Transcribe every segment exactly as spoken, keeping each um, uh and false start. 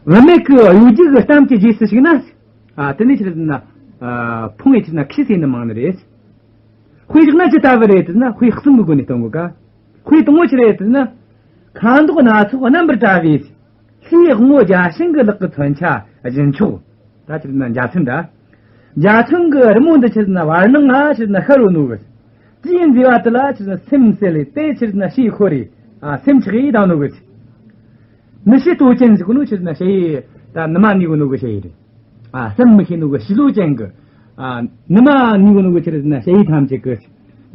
བུད་མེད་ཀྱི་གཡོ་སྒྱུ་གི་གཏམ་གྱི་རྗེས་སུ་ཞུགས་ན། ཨ། དེ་ནས་ཆི་རེད་ཟེར་ན། ཨ། ཕུང་བོ་ཆི་རེད་ན་ཁྱི་ཟེར་ནི་མང་ནི་རེད། དཔེ་བཞག་ན་ཅི་ལྟ་བུ་རེད་ཟེར་ན། དཔེ་གསུམ་གྱི་སྒོ་ནས་སྟོན་གོ་ཀ། དཔེ་དང་པོ་ཆི་རེད་ཟེར་ན། ཁ་མདོག་སྣ་ཚོགས་རྣམ་པར་བཀྲ་བའི། ལྷའི་དབང་བོ་བརྒྱ་བྱིན་གྱི་ལག་གི་མཚོན་ཆ་བཞི་མཆོག། ད་ཆི་རེད་ན་འཇའ་ཚོན་འདྲ། འཇའ་ཚོན་གྱི་རི་མོ་འདི་ཆི་རེད་ན་བར་སྣང་ང་ཆི་རེད་ན་ཤར་རོ་ནོ་གི། དེའི་མཛེས་པ་དེ་ལ་ཆི་རེད་ན་སེམས་གསལ་ལེ། དེ་ཆི་རེད་ན་ཕྱིའི་ཁོ་རེ། ཨ། སེམས་ཆགས་ཡེ་དང་ནོ་གི། ནི་ཕྱི་ལྟོ་ཅན་ཟེར་གོ་ནོ་ཆི་རེད་ན་ཞ་ཡི། ད་ནུ་མ་ནི་གོ་ནོ་གི་ཞ་ཡི་རེད། ཨ། སེམས་མི་ཤེས་ནོ་གི་ཕྱི་ལོ་ཅན་གི། ཨ། ནུ་མ་ནི་གོ་ནོ་གི་ཆི་རེད་ན་ཞ་ཡི་ཐམས་ཅད་གི།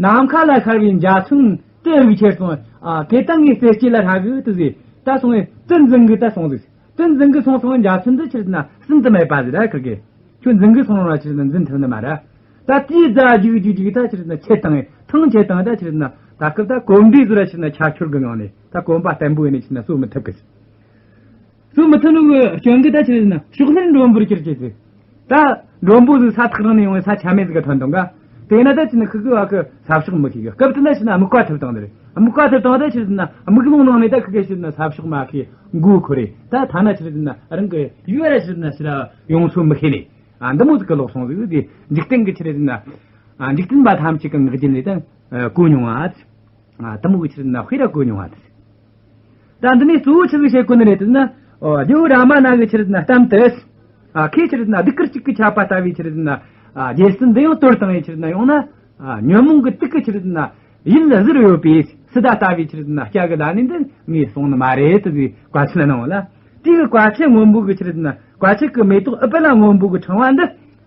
ནམ་མཁའ་ལ་ཤར་བའི་འཇའ་ཚོན་དེ་རིག་ཁྱེར་སོང་། ཨ། ཁེ་ཏང་ངའི་རྩེ་སྐྱིད་ལ་ཧྲ་གི་དུ་ཟེ། ད་སོང་ངས་དུ་འཛིན་གི་ད་སོང་ཟིག་དུ་འཛིན་གི་སོང་སོང་འཇའ་ཚོན་དུ་ཆི་རེད་ན་ཟིན་དུ་མེད་པ་ཟིག་ར་ཁིར་གི། ཁྱོད་འཛིན་གི་སོང་ར་ཆི་རེད་ན་འཛིན་ཐུབ་ནི་མ་ར། ད་དེའི་རྫ་རྒྱུག་རྒྱུག་རྒྱུག་ད་ཆི་རེད་ན་ཆེ་བཏང་ངས་ཐང་ཆེ་བཏང་ད་ཆི་རེད་ན་ད་སྐབས་ད་གོམ་འདྲིས་ཟིག་ར་ཆི་རེད་ན་ཆ་ཁྱོར་གི་ངང་ནས་ད་གོམ་པ་བརྟན་པོ་ཡིན་ནས་ཆི་རེད་ན་གསོ་མི་ཐུབ་གི། གསོ་མི་ཐུབ་ནོ་གི་སྐྱོན་གི་ད་ཆི་རེད་ན་ཕྱོགས་སླར་མགྲོན་པོར་གྱུར་ཅེས་ཟེར། ད་མགྲོན་པོ་ཟིག་ས་ཐག་རིང་ནས་ཡོང་བའི་ས་ཆ་མེད་ཟིག་ག་ཐོན་བཏང་ག། དེ་ན་ད་ཅི་ནི་ཁི་ཁི་བ་ཁི་ས་ཕྱོགས་མི་ཤེས་གི། སྐབས་དེ་ན་ཕྱི་ན་སྨུག་པ་ཐུབ་བཏང་ནི་རེད། སྨུག་པ་ཐུབ་བཏང་ད་ཆི་རེད་ན་སྨུག་ལོང་ནང་ནས་ད་ཁི་ཁི་ཆི་རེད་ན་ས་ཕྱོགས་མ་ཤེས་མགོ་འཁོར་རེད། ད་ཐ་ན་ཆི་རེད་ན་རང་གི་ཡུལ་ར་ཆི་རེད་ན་ཕྱི་ར་ཡོང་སོ་མི་ཤེས་ནས། ཨ། འདི་མོ་ཟིག་གི་ལོག་སོང་ཟིག་དེ་འཇིག་རྟེན་གི་ཆི་རེད་ན། ཨ། འཇིག་རྟེན་པ་ཐམས་ཅད་གི་ངག་རྒྱུན་ལས་ད་གོ་མྱོང་བ། ཨ། དེ་མོ་གི་ཆི་རེད་ན་དཔེ་ར་གོ་མྱོང་བ་དེ། ད་འདི་ནས་གཙོ་བོ་ཆི་ཟིག་བཤད་གོ་ནི་རེད་ཟེར་ན། ཨོ། རྒྱལ་བོ་རཱ་མ་ན་གི་ཆི་རེད་ན་གཏམ་དུ། ཨ། ཁོས་ཆི་རེད་ན་གདུགས་དཀར་གཅིག་གི་ཆད་པ་ལྟ་བུའི་ཆི་རེད་ན། ཨ། རྒྱལ་སྲིད་འདི་ཡང་དོར་བཏང་ཡི་ཆི་རེད་ན་ཡོང་ན། ཨ། ཉོན་མོངས་ཀྱི་དུག་གི་ཆི་རེད་ན་ཡིད་ལ་བཟུར་ཡོད་པའི་སི་ཏཱ་ལྟ་བུའི་ཆི་རེད་ན་སྐྱ་གི་ལ་ནི་འདི་ངས་གསུང་ནི་མ་རེད་དུ་ཟིག་བཀའ་ཆད་གནང་བ་ལ། དེ་གི་བཀའ་ཆད་སྔོན་པོ་གི་ཆི་རེད་ན་བཀའ་ཆད་གི་མེ་ཏོག་ཨུཏྤ་ལ་སྔོན་པོ་གི་ཕྲེང་བ་འདི་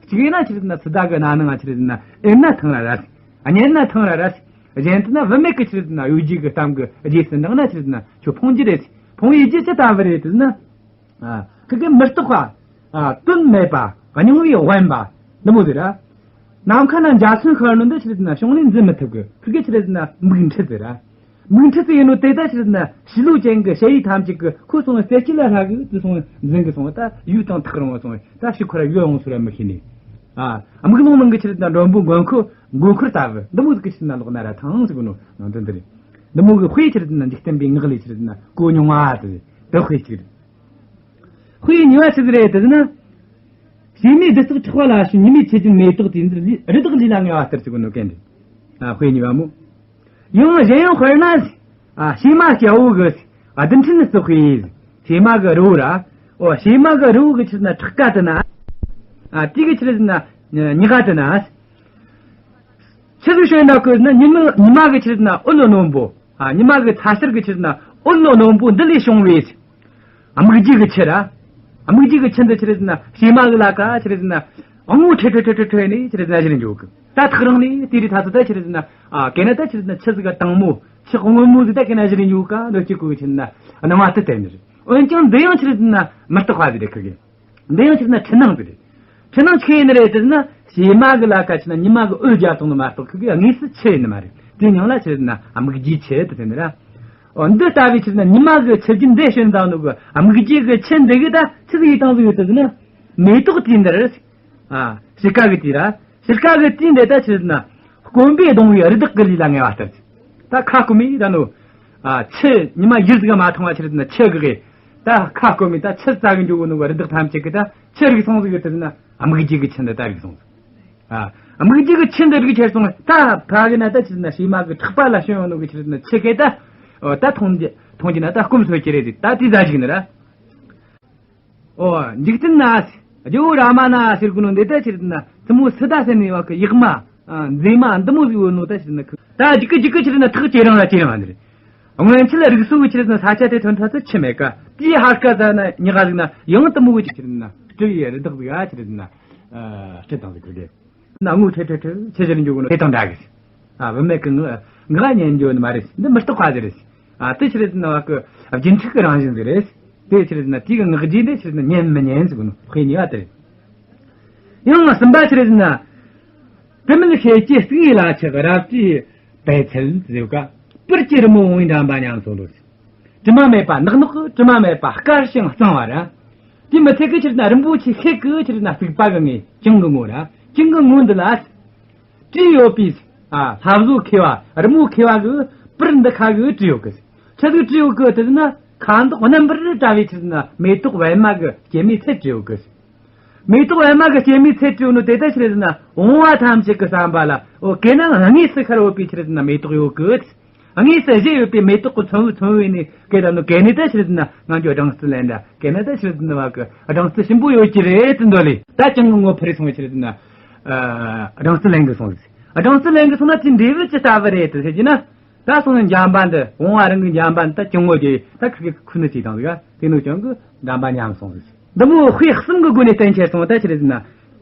གཅིག་ཡིན་ན་ཆི་རེད་ན་སི་ཏཱ་གི་རྣ་ནང་ང་ཆི་རེད་ན་ཨེ་ན་ཐང་ར་ར། ཉན་ན་ཐང་ར་ར། གཞན་དུ་ན་བུད་མེད་ཀྱི་ཆི་རེད་ན་གཡོ་སྒྱུ་གི་གཏམ་གྱི་རྗེས་སུ་འབྲངས་ན་ཆི་རེད་ན་ཁྱོད་ཕུང་རྒྱུ་རེད། ཕུང་བའི་རྒྱུ་ཅི་ལྟ་བུ་རེད་ཟེར་ན། ཨ། ཁི་གེ་མི་རྟག་པ། ཨ། དོན་མེད་པ། རྙིང་བའི་དབེན་པ། འདི་མོ་ཟེར་ར། ནམ་མཁའ་ན་འཇའ་ཚོན་ཤར་ནོ་འདི་ཆི་རེད་ན་བྱུང་ནས་འཛིན་མི་ཐུབ་གི། ཁི་གེ་ཆི་རེད་ན་མིག་འཕྲུལ་ཟེར་ར། མིག་འཕྲུལ་ཟེར་ཡིན་ནོ་དེ་ད་ཆི་རེད་ན་ཕྱི་ལོ་ཅན་གྱི་ཞ་ཡི་ཐམས་ཅད་ཀྱི་ཁོ་སོང་བའི་རྩེ་སྐྱིད་ལ་ཧྲ་གི་དུ་སོང་བའི་འཛིན་གི་སོང་བ་ད་ཡུལ་དང་ཐག་རིང་བ་སོང་བའི་ད་ཕྱི་ཁོ་ར་ཡུལ་འོང་སོ་ར་མི་ཤེས་ནས། ཨ། མིག་ལོང་ནང་གི་ཆི་རེད་ན་མགྲོན་པོ་མགོན་ཁོ་མགོ་འཁོར་ལྟ་བུ་འདི་མོ་ཟིག་གི་ཆི་རེད་ན་ལོག་ན་ར་ཐང་ཟིག་གི་ནོ་ནང་དོན་འདི་རེད། འདི་མོ་གི་དཔེ་ཆི་རེད་ན་འཇིག་རྟེན་པའི་ངག་ལས་ཆི་རེད་ན་གོ་མྱོང་བ་དེ་དེ་དཔེ་གཅིག་རེད། དཔེ་གཉིས་པ་ཆི་ཟིག་རེད་དེ་ཟེར་ན། བྱེ་མའི་རྡུལ་བརྩེགས་ཕྲེག་པ་ལ་ཞོན། ཉི་མའི་ཆུ་རྒྱུན་མེ་ཏོག་དེ་འདིར་ལུས། རི་དྭགས་ལུས་ལ་ངལ་བ་ལྟར་ཟེར་གོ་ནོ་གན་རེད། ཨ། དཔེ་གཉིས་པ་མོ། ཡང་གཞན་ཡང་དཔེར་ན། ཨ། བྱེ་མ་སྐྱ་བོ་གི་རྡུལ་ཕྲན་བརྩེགས་པའི་བྱེ་མ་གི་རི་བོ་ར། ཨོ། བྱེ་མ་གི་རི་བོ་གི་ཆི་རེད་ན་ཕྲག་ཀ་དེ་ན། ཨ། དེ་གི་ཆི་རེད་ན་ཉག་ག་དེ་ན། ཆི་ཟིག་བྱུང་ན་གོ་ན་ཉི་མ་ཉི་མ་གི་ཆི་རེད་ན་འོད་རྣོན་པོ། ཨ། ཉི་མ་གི་ཚ་ཟེར་གི་ཆི་རེད་ན་འོད་རྣོན་པོ་འདི་ལས་བྱུང་བའི་སྨིག་རྒྱུ་གི་ཆུ་ར། སྨིག་རྒྱུ་གི་ཆུ་འདི་ཆི་རེད་ན་བྱེ་མ་གི་ལ་ཀ་ཆི་རེད་ན་སྔོ་ཁྲི་ཁྲི་ཁྲི་ཁྲི་ཁྲི་ནས་ཆི་རེད་ན་གཞིར་འཇོག་གི། ད་ཐག་རིང་ནས་དེ་རི་ཐ་ཚོ་ད་ཆི་རེད་ན། ཨ། གན་ན་ད་ཆི་རེད་ན་ཆུ་ཟིག་ག་དྭངས་མོ་ཆུ་སྔོན་མོ་ཟིག་ད་གན་ན་གཞིར་འཇོག་ག་འདོད་ཀྱི་གོ་གི་ཆི་རེད་ན་སྣང་བ་དེ་བསྟན་ནི་རེད། འོན་ཀྱང་འདི་ཡང་ཆི་རེད་ན་མི་རྟག་པ་ཟིག་རེད་ཁི་གེ། འདི་ཡང་ཆི་རེད་ན་འཁྲུལ་སྣང་ཟིག་རེད། འཁྲུལ་སྣང་ཆི་ཡིན་ནི་རེད་ཟེར་ན། བྱེ་མ་གི་ལ་ཀ་ཆི་རེད་ན་ཉི་མ་གི་འོད་རྒྱབ་སོང་ནི་མ་གཏོགས་ཁི་གི་དངོས་སུ་ཆུ་ཡིན་ནི་མ་རེད། དེ་མིང་ལ་ཆི་རེད་ན་སྨིག་རྒྱུའི་ཆུ་དེ་ཟེར་ནི་ར། འོ། འདི་ལྟ་བུའི་ཆི་རེད་ན་ཉི་མ་གི་ཆུ་རྒྱུན་འདི་བྱོན་བཏང་ནོ་གི་སྨིག་རྒྱུ་གི་ཆུ་འདི་གི་ད་ཆི་ཟིག་ཡིན་བཏང་ཟིག་ཡོད་དེ་ཟེར་ན། མེ་ཏོག་དེ་འདིར། ཨ། དཔྱིད་ཀ་གི་དུས་ར། དཔྱིད་ཀ་གི་དུས་འདི་ད་ཆི་རེད་ན། སྐོམ་པས་གདུང་བའི་རི་དྭགས་ཀྱི་ལུས་ལ་ངལ་བ་ལྟར། ད་ཁ་སྐོམ་མི་ད་ནོ། ཨ། ཆུ་ཉི་མ་ཡུར་ཟིག་མ་འཐུང་བ་ཆི་རེད་ན་ཆུ་གི་གི། ད་ཁ་སྐོམ་མི་ད་ཆུ་རྩ་གི་འཇོག་གི་ནོ་གི་རི་དྭགས་ཐམས་ཅད་གི་ད་ཆུ་རིག་སོང་ཟིག་ཡོད་དེ་ན་སྨིག་རྒྱུ་གི་ཆུ་འདི་ད་རིག་སོང་ཟིག། ཨ། སྨིག་རྒྱུ་གི་ཆུ་འདི་རིག་ཁྱེར་སོང་ད་ཕ་གི་ན་ད་ཆི་རེད་ན་བྱེ་མ་གི་ཕྲག་པ་ལ་ཞོན་ཡོང་ནོ་གི་ཆི་རེད་ན་ཆུ་གི་ད། ད་འཐུང་རྒྱུ་འཐུང་རྒྱུ་ན་ད་སྐོམ་སོ་ཀྱི་རེད་ད་དེ་ཟ་ཞིག་ནི་ར། ཨོ། འཇིག་རྟེན་ན། རྒྱལ་བོ་རཱ་མ་ན་ཟེར་གོ་ནོ་འདི་ལྟ་ཆི་རེད་ན་ཐུ་མོ་སི་ཏཱ་ཟེར་ནི་བ་གི་ཡག་མ། ཨ། མཛེས་མ་འདི་མོ་ཟིག་ཡོད་ནོ་ད་ཆི་རེད་ན་ཁི། ད་ཇི་གི་ཇི་གི་ཆི་རེད་ན་ཐག་ཇེ་རིང་ལ་ཇེ་རིང་ལ་འདི་རེད། སྔོན་ཆད་རིག་གསོ་གི་ཆི་རེད་ན་ས་ཆ་དེ་ཐོན་ཐ་ཚོ་ཆི་མེད་ཀ། དེའི་ཧར་ཀ་ཟ་ན་ཉི་ག་ཟིག་ན་ཡང་དུ་མོ་གི་ཆི་རེད་ན་སྤྲུལ་ཡི་རི་དྭགས་ཟིག་ཨ་ཆི་རེད་ན། ཨ། སྤྲུལ་དང་ཟིག་གི། ན་སྔོ་ཁྲི་ཁྲི་ཁྲི་ཆི་ཟེར་འཇོག་གི་ནོ་དེ་དང་འདྲ་གི། ཨ། བུད་མེད་ཀྱི་ངག་ངག་ཉན་འཇོག་ནི་མ་རེད། འདི་མི་རྟག་པ་ཟིག་རེད། ཨ། དེ་ཆི་རེད་ཟེར་ན་བ་གི་རྒྱུན་ཆགས་ཀྱི་རང་བཞིན་ཟིག་རེད། དེ་ཆི་རེད་ཟེར་ན་དེ་གི་ངག་རྒྱུན་དེ་ཆི་རེད་ཟེར་ན་ཉན་མི་ཉན་ཟེར་གི་ནོ་དཔེ་གཉིས་པ་དེ་རེད། ཡང་གསུམ་པ་ཆི་རེད་ཟེར་ན། དེ་མིན་ཤེལ་གྱི་གཙུག་ཡིག་ལ་ཆགས་རབ་ཀྱི་པད་ཚལ་ཟེར་ག། སྤུར་གྱི་རི་མོ་འོང་བའི་འགྲམ་པ་ཉམས་སོ་ལོ། དྲི་མ་མེད་པ་ནག་ནོག་གི་དྲི་མ་མེད་པ་དཀར་ཞིང་གཙང་བ་ར། དེ་མི་ཚད་ཀི་ཆི་རེད་ན་རིན་པོ་ཆེ་ཤེལ་གི་ཆི་རེད་ན་བརྩིགས་པ་གི་ངོས་གྱང་གི་ངོས་ར། གྱང་གི་ངོས་འདི་ལ་བྲིས་ཡོད་པའི། ཨ། ལྷ་བཟོ་མཁས་པ་རི་མོ་མཁས་པ་གི་པར་འདི་ཁ་གི་བྲིས་ཡོད་གི། ཆི་ཟིག་བྲིས་ཡོད་གི་དེ་ཟེར་ན་ ཁ་མདོག་རྣམ་པར་བཀྲ་བའི་ཆི་རེད་ཟེར་ན་མེ་ཏོག་པད་མ་གི་སྐྱེད་མོས་ཚལ་བྲིས་ཡོད་གི། མེ་ཏོག་པད་མ་གི་སྐྱེད་མོས་ཚལ་བྲིས་ཡོད་ནོ་དེ་ད་ཆི་རེད་ཟེར་ན་བུང་བ་ཐམས་ཅད་ཀྱི་བསམ་པ་ལ། འོ་གེ་ན་དངོས་སུ་ཤར་ཡོད་པའི་ཆི་རེད་ཟེར་ན་མེ་ཏོག་ཡོད་གི། དངོས་སུ་བཞད་ཡོད་པའི་མེ་ཏོག་གི་ཚོམ་བུ་ཚོམ་བུ་ནས་གེ་ད་ནོ་གེ་ནས་ད་ཆི་རེད་ཟེར་ན་ང་ཚོ་སྦྲང་རྩི་ལེན་འདྲ། གེ་ན་ད་ཆི་རེད་ཟེར་ན་བ་གི་སྦྲང་རྩི་ཞིམ་པོ་ཡོད་ཀྱི་རེད་དེ་འདོད་ལེ། ད་ཅང་གི་ངོ་འཕུར་སོང་བའི་ཆི་རེད་ཟེར་ན། ཨ། སྦྲང་རྩི་ལེན་གི་སོང་ཟིག་སྦྲང་རྩི་ལེན་གི་སོང་ན་དེ་འབྲས་བུ་ཅི་ལྟ་བུ་རེད་དེ་ཟེར་གྱི་ན། ད་སོང་ནས་འཇམ་པ་འདི་བུང་བ་རང་གི་འཇམ་པ་འདི་ད་ཅུང་ངོ་རྒྱས་ད་ཁི་ཁི་ཁུ་ནི་ཅིག་དང་ཟིག་དེ་ནོ་ཅང་གི་འཇམ་པ་ཉམས་སོང་ཟིག་འདི་མོ་དཔེ་གསུམ་གི་སྒོ་ནས་བསྟན་ཁྱེར་སོང་། ད་ཆི་རེད་ཟེར་ན།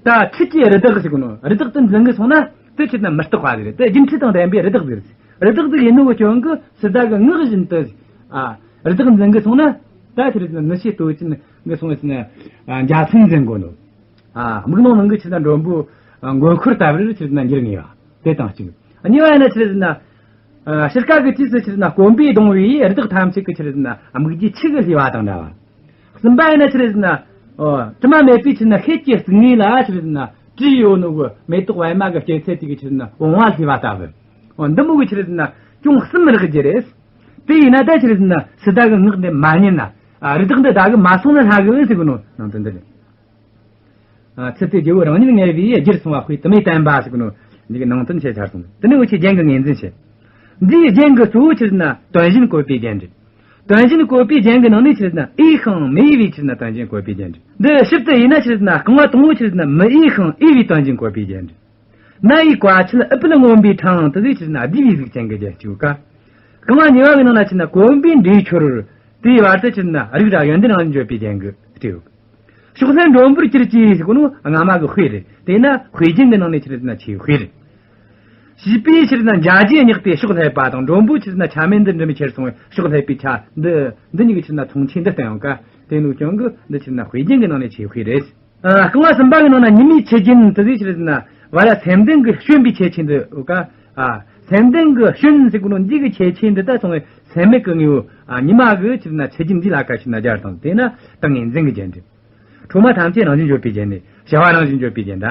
ད་ཁྲུས་ཀྱི་རི་དྭགས་ཟེར་གོ་ནོ་རི་དྭགས་དེ་འཛིན་གི་སོང་ན་དེ་ཆི་རེད་ན་མི་རྟག་པ་ཟིག་རེད། དེ་རྒྱུ་འཕྲུལ་དང་ལྡན་པའི་རི་དྭགས་ཟིག་རེད། རི་དྭགས་ཟིག་ཡིན་ནོ་གི་ཅང་གི་སི་ཏཱ་གི་ངག་བཞིན་དུ། ཨ། རི་དྭགས་འཛིན་གི་སོང་ན། ད་ཆི་རེད་ཟེར་ན་ནུ་ཞོ་སྟོབས་ཅན་གི་སོང་ཟེར་ན། ཨ། འཇའ་ཚོན་འཛིན་གོ་ནོ། ཨ། སྨུག་ནག་ནང་གི་ཆི་རེད་ན་མགྲོན་པོ། ཨ། མགོན་འཁོར་ལྟ་བུར་ཆི་རེད་ན་འགྱུར་ངེས་པ། དེ་དང་གཅིག་གཉིས་པ་ཡིན་ན་ཆི་རེད་ཟེར་ན། ཨ། ཕྱི་དཀའ་གི་དུས་སུ་ཆི་རེད་ཟེར་ན་སྐོམ་པས་གདུང་བའི་རི་དྭགས་ཐམས་ཅད་ཀྱི་ཆི་རེད་ཟེར་ན་སྨིག་རྒྱུའི་ཆུ་གིས་བསླུས་པ་དང་འདྲ་བ། གསུམ་པ་ཡིན་ན་ཆི་རེད་ཟེར་ན། ཨོ། དྲི་མ་མེད་པའི་ཆི་རེད་ན་ཤེལ་གྱི་རྩིག་ངོས་ལ་ཆི་རེད་ཟེར་ན་བྲིས་ཡོད་ནོ་གི་མེ་ཏོག་པད་མ་གི་སྐྱེད་ཚལ་དེ་གི་ཆི་རེད་ན་བུང་བ་བསླུས་པ་ལྟ་བུ། ཨོ། འདི་མོ་གི་ཆི་རེད་ཟེར་ན་ཅུང་གསུམ་རག་རྒྱུ་རེད། དེ་ཡིན་ན་ད་ཆི་རེད་ཟེར་ན་སི་ཏཱ་གི་ངག་འདི་མ་ཉན་ན། ཨ། རི་དྭགས་འདི་བདའ་གི་མ་སོང་ན་སླ་གི་ཟེར་གོ་ནོ་ནང་དོན་འདི་རེད། ཨ། ཚུལ་དེ་རྒྱལ་བོ་རང་ཉིད་ངལ་བས་བསྒྱུར་སོང་བ་དཔེ་དུ་མས་བསྟན་པ་ཟེར་གོ་ནོ། འདི་གི་ནང་དོན་ཆེ་ཆར་སོང་། དེ་ནས་འུ་ཆོས་རྒྱན་གྱི་ངོས་འཛིན་བྱེད། འདིའི་རྒྱན་གྱི་གཙོ་བོ་ཆི་རེད་ཟེར་ན་དོན་གཞན་བཀོད་པའི་རྒྱན་རེད། དོན་གཞན་བཀོད་པའི་རྒྱན་གྱི་ནང་ནས་ཆི་རེད་ཟེར་ན་འོས་ཤིང་མི་འོས་པའི་ཆི་རེད་ཟེར་ན་དོན་གཞན་བཀོད་པའི་རྒྱན་རེད། འདི་ཞིབ་ཏུ་ཡིན་ན་ཆི་རེད་ཟེར་ན་རྐང་བ་དང་པོ་ཆི་རེད་ཟེར་ན་མི་འོས་ཤིང་འོས་པའི་དོན་གཞན་བཀོད་པའི་རྒྱན་རེད། ནད་ཡི་བཀའ་ཆད་ཨུཏྤལ་མངོན་པའི་འཕྲང་དུ་ཟིག་ཆི་རེད་ཟེར་ན་བསྡུས་པའི་གཟུགས་ཅན་གྱི་རྒྱན་ཅིག་ཡོད་ཀ། རྐང་བ་གཉིས་པ་གི་ནང་ན་ཆི་རེད་ཟེར་ན་གོམ་པས་འདྲེས་འཁྱོར། དེའི་བར་དུ་ཆི་རེད་ཟེར་ན་རིགས་ར་ཡོན་ཏན་རང་བཞིན་བརྗོད་པའི་རྒྱན་གྱིས་སྤྲས་ཡོད། ཕྱོགས་ལྷུང་མགྲོན་པོར་གྱུར་ཅིག་ཟེར་གོ་ནོ་སྔ་མ་གི་དཔེ་རེད། དེས་ན་དཔེ་རྒྱན་གྱི་ནང་ནས་ཆི་རེད་ཟེར་ན་ཆེས་དཔེ་རེད། བྱིས་པས་ཆི་རེད་ཟེར་ན་འཇའ་ཇེ་བསྙེགས་ཏེ་ཕྱོགས་ལྷུང་བ་དང་མགྲོན་པོ་ཆི་རེད་ཟེར་ན་ཆ་མེད་འདི་འདྲ་མི་ཁྱེར་སོང་བའི་ཕྱོགས་ལྷུང་བའི་ཆ་འདི་འདི་གཉིས་ཀྱི་ཆི་རེད་ཟེར་ན་མཚུངས་ཆོས་འདི་བསྟན་ཡོད་ཀ། དེ་ནོ་ཅང་གི་འདི་ཆི་རེད་ཟེར་ན་དཔེ་རྒྱན་གྱི་ནང་ནས་ཆེས་དཔེ་རེད། ཨ། རྐང་བ་གསུམ་པ་གི་ནང་ན་ཉི་མའི་ཆུ་རྒྱུན་དུ་ཟིག་ཆི་རེད་ཟེར་ན་བ་ར་སེམས་ལྡན་གྱི་བྱོན་པའི་ཁྱད་ཆོས་འདི་ཡོད་ཀ། ཨ། སེམས་ལྡན་གྱི་བྱོན་ཟེར་གོ་ནོ་འདི་གི་ཁྱད་ཆོས་འདི་ད་སོང་བའི་སེམས་མེད་ཀྱི་དངོས་པོ། ཨ། ཉི་མ་གི་ཆི་རེད་ཟེར་ན་ཆུ་རྒྱུན་འདི་ལ་ཀ་ཆི་རེད་ཟེར་ན་སྦྱར་དང་། དེས་ན་ཏིང་ངེ་འཛིན་གྱི་རྒྱན་ཏེ། འཕྲོ་མ་ཐམས་ཅད་རང་བཞིན་བརྗོད་པའི་རྒྱན་ཏེ། བྱ་བ་རང་བཞིན་བརྗོད་པའི་རྒྱན་ད།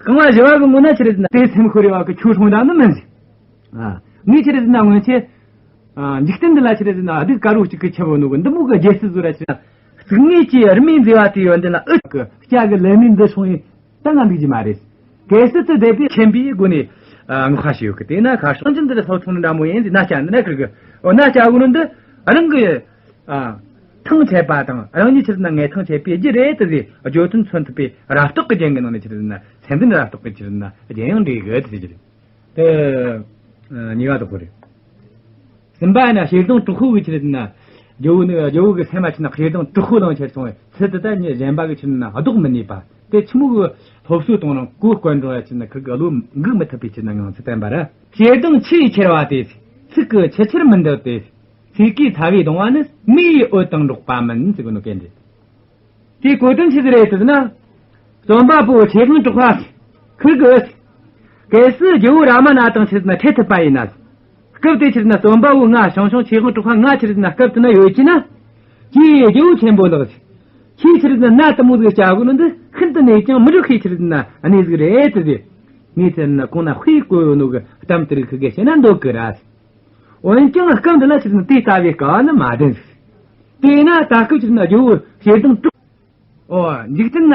རྐང་བ་བཞི་པ་གི་ངོ་ན་ཆི་རེད་ཟེར་ན་དེ་སེམས་ཤོར་རེ་བ་གི་ཁྱོད་སོང་ད་ནི་མིན་ཟིག་ཨ། ངས་ཆི་རེད་ཟེར་ན་སྔོན་ཆད། ཨ། འཇིག་རྟེན་འདི་ལ་ཆི་རེད་ཟེར་ན་སྡུག་དཀར་པོ་གཅིག་གི་ཁྱབ་ཡོད་ནོ་གི་འདི་མོ་གི་རྒྱལ་སྲིད་བཟོ་ར་ཆི་རེད་ཟེར་ན། རྩིག་ངོས་ཀྱི་རི་མོའི་མཛེས་པ་དེའི་ཡོན་ཏན་ལ་ཨུད་གི་སྐྱ་གི་ལེབ་མོའི་འདི་སོང་ཡིན་ད་ང་འདུག་རྒྱུ་མ་རེད། གལ་སྲིད་དུ་དེ་པས་མཁྱེན་པའི་སྒོ་ནས། ཨ། བསྔགས་པ་ཞུ་གི། དེས་ན་ཁ་སང་ཅི་འདི་ལ་སློབ་ཚོང་འདྲ་མོ་ཡིན་ཟེར་ན་སྐྱ་འདི་ན་ཁིར་གི། འོ་ན་སྐྱ་གོ་ནོ་འདི་རང་གི། ཨ། ཐང་ཆད་པ་དང་རང་ཉིད་ཆི་རེད་ཟེར་ན་ངལ་ཐང་ཆད་པའི་རྒྱུ་རེད་དེ་ཟེར་བརྗོད་དོན་མཚོན་ཐུབ་པའི་རབ་རྟོག་གི་རྒྱན་གྱི་ནང་ནས་ཆི་རེད་ཟེར་ན་སེམས་ལྡན་རབ་རྟོག་གི་ཆི་རེད་ཟེར་ན་རྒྱན་ཡང་འགྲེལ་གི་དེ་ཟེར་གྱི་རེད། དེ། ཨ། གཉིས་པ་དག་པོ་རེད། གསུམ་པ་ཡིན་ན་ཞེ་སྡང་དྲག་པོ་གི་ཆི་རེད་ཟེར་ན། རྒྱལ་བོ་ནི་རྒྱལ་བོ་གི་སེམས་མ་ཆི་རེད་ཟེར་ན་ཞེ་སྡང་དྲག་པོ་ལངས་ཁྱེར་སོང་བའི་ཚུལ་དེ་ད་མི་གཞན་པ་གི་ཆི་རེད་ཟེར་ན་ལྡོག་མི་ནུས་པ། དེ་ཆི་མོ་གི་སློབ་གསོ་གཏོང་རུང་གོ་སྐོན་རུང་ཡ་ཆི་རེད་ཟེར་ན་ཁིར་གི་བློ་འགུག་མི་ཐུབ་པའི་ཆི་རེད་ཟེར་ན་ངང་ཚུལ་བསྟན་པ་རེད། ཞེ་སྡང་ཆུ་ཡིས་ཁྱེར་བ་སྟེ། ཚིག་གི་ཆུ་ཆར་མི་འདུ་སྟེ། ཚིག་གི་ཚ་བས་གདུང་བ་ནི། མེ་ཡི་འོད་དང་འགྲོགས་པ་མིན་ཟེར་གོ་ནོ་སྐད་འདི། དེའི་གོ་དོན་ཆི་ཟིག་རེད་ཟེར་ན། རྩོམ་པ་པོ་ཞེ་སྡང་དྲག་པོ་ཁིར་གི། གལ་སྲིད་རྒྱལ་བོ་རཱ་མ་ན་དང་ཆི་རེད་ཟེར་ན་འཕྲད་ཐུབ་པ་ཡིན་ན། སྐབས་དེ་ཆི་རེད་ཟེར་ན་རྩོམ་པ་པོ་ང་ཞང་ཞུང་ཞེ་སྡང་དྲག་པོ་ང་ཆི་རེད་ཟེར་ན་སྐབས་དེ་ན་ཡོད་ཀྱི་ན། ཀྱེ་རྒྱལ་བོ་ཆེན་པོ་ལགས། ཁྱེད་ཆི་རེད་ཟེར་ན་ནད་དེ་མོ་ཟིག་བྱ་དགོས་ནོ་འདི་ཤིན་ཏུ་ནས་ཀྱང་མི་འགྲིག་ཤེས་ཆི་རེད་ཟེར་ན་གནས་ཟིག་རེད་དེ་ཟེར། ངས་ཆི་རེད་ཟེར་ན་གོང་ན་དཔེ་བཀོད་ཡོད་ནོ་གི་གཏམ་དེ་རིགས་ཁིར་གི་བཤད་ན་འདོད་གི་ར། འོན་ཀྱང་སྐབས་འདི་ན་ཆི་རེད་ཟེར་ན་དེ་ལྟ་བུའི་སྐབས་ནི་མ་བདེན་ཟིག་དེས་ན་ད་སྐབས་ཆི་རེད་ཟེར་ན་རྒྱལ་བོ་ཞེ་སྡང་དྲག་ཨོ། འཇིག་རྟེན་ན་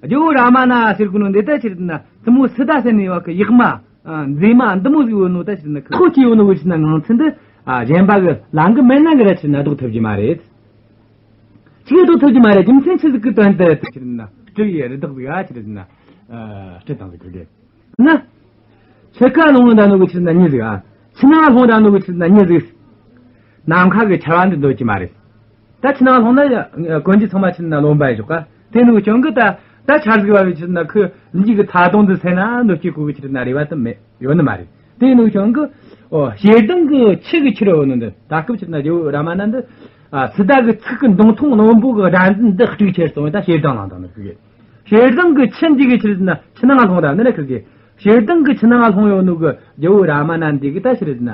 རྒྱལ་བོ་རཱ་མ་ན་ཟེར་གོ་ནོ་འདི་ད་ཆི་རེད་ཟེར་ན་དེ་མོ་སི་ཏཱ་ཟེར་ནི་བ་གི་ཡག་མ། ཨ། མཛེས་མ་འདི་མོ་ཟིག་ཡོད་ནོ་ད་ཆི་རེད་ཟེར་ན་ཁོ་སྐྱེས་ཡོད་ནོ་གི་ཆི་རེད་ཟེར་ན་ངང་ཚུལ་འདི། ཨ། གཞན་པ་གི་ལམ་གི་མེད་ན་གི་ར་ཆི་རེད་ཟེར་ན་ལྡོག་ཐུབ་ཀྱི་མ་རེད། ཆི་ལྡོག་ཐུབ་ཀྱི་མ་རེད། རྒྱུ་མཚན་ཆི་ཟིག་གི་དོན་དུ་ཆི་རེད་ཟེར་ན་སྤྲུལ་པའི་རི་དྭགས་ཟིག་ཨ་ཆི་རེད་ཟེར་ན། ཨ། སྤྲུལ་བཏང་ཟིག་གི་རེད། ན། ཕྱི་ཁ་ལྷུང་ད་ནོ་གི་ཆི་རེད་ཟེར་ན་མྱི་ཟིག་ཨ། ཕྱི་ནང་ལྷུང་ད་ནོ་གི་ཆི་རེད་ཟེར་ན་མྱི་ཟིག་ནམ་མཁའ་གི་ཆར་པ་འདི་འདོད་ཀྱི་མ་རེད། ད་ཕྱི་ནང་ལྷུང་ན་གོན་རྒྱུ་ཚང་མ་ཆི་རེད་ཟེར་ན་རློན་པ་ཡི་ཞོག་ག་དེ་ནོ་གི་ཅང་གི་ད་ད་ཆར་ཟིག་བབས་པའི་ཆི་རེད་ཟེར་ན་ཁོས་ལུས་ཀྱི་ཚ་གདུང་འདི་སེལ་ན་འདོད་ཀྱི་གོ་གི་ཆི་རེད་ཟེར་ན་རེ་བ་དེ་མེད་ཡོད་ནི་མ་རེད། དེ་ནོ་གི་ཅང་གི་ཨོ་ཞེ་སྡང་གི་ཆུ་གི་ཁྱེར་ཡོད་ནོ་འདི་ད་སྐབས་ཆི་རེད་ཟེར་ན་རྒྱལ་བོ་རཱ་མ་ན་འདི། ཨ། སི་ཏཱ་གི་ཚིག་གི་མདུང་ཐུང་རློན་པོ་གི་སྒྲ་འཛིན་འདི་དཀྲུགས་ཁྱེར་སོང་བས་ད་ཞེ་སྡང་ལངས་དང་ནི་ཁིར་གི། ཞེ་སྡང་གི་ཆུ་འདི་གི་ཆི་རེད་ཟེར་ན་ཕྱི་ནང་ལྷུང་དང་ནི་ལ་ཁིར་གི། ཞེ་སྡང་གི་ཕྱི་ནང་ལྷུང་ཡོད་ནོ་གི་རྒྱལ་བོ་རཱ་མ་ན་འདི་གི་ད་ཆི་རེད་ཟེར་ན།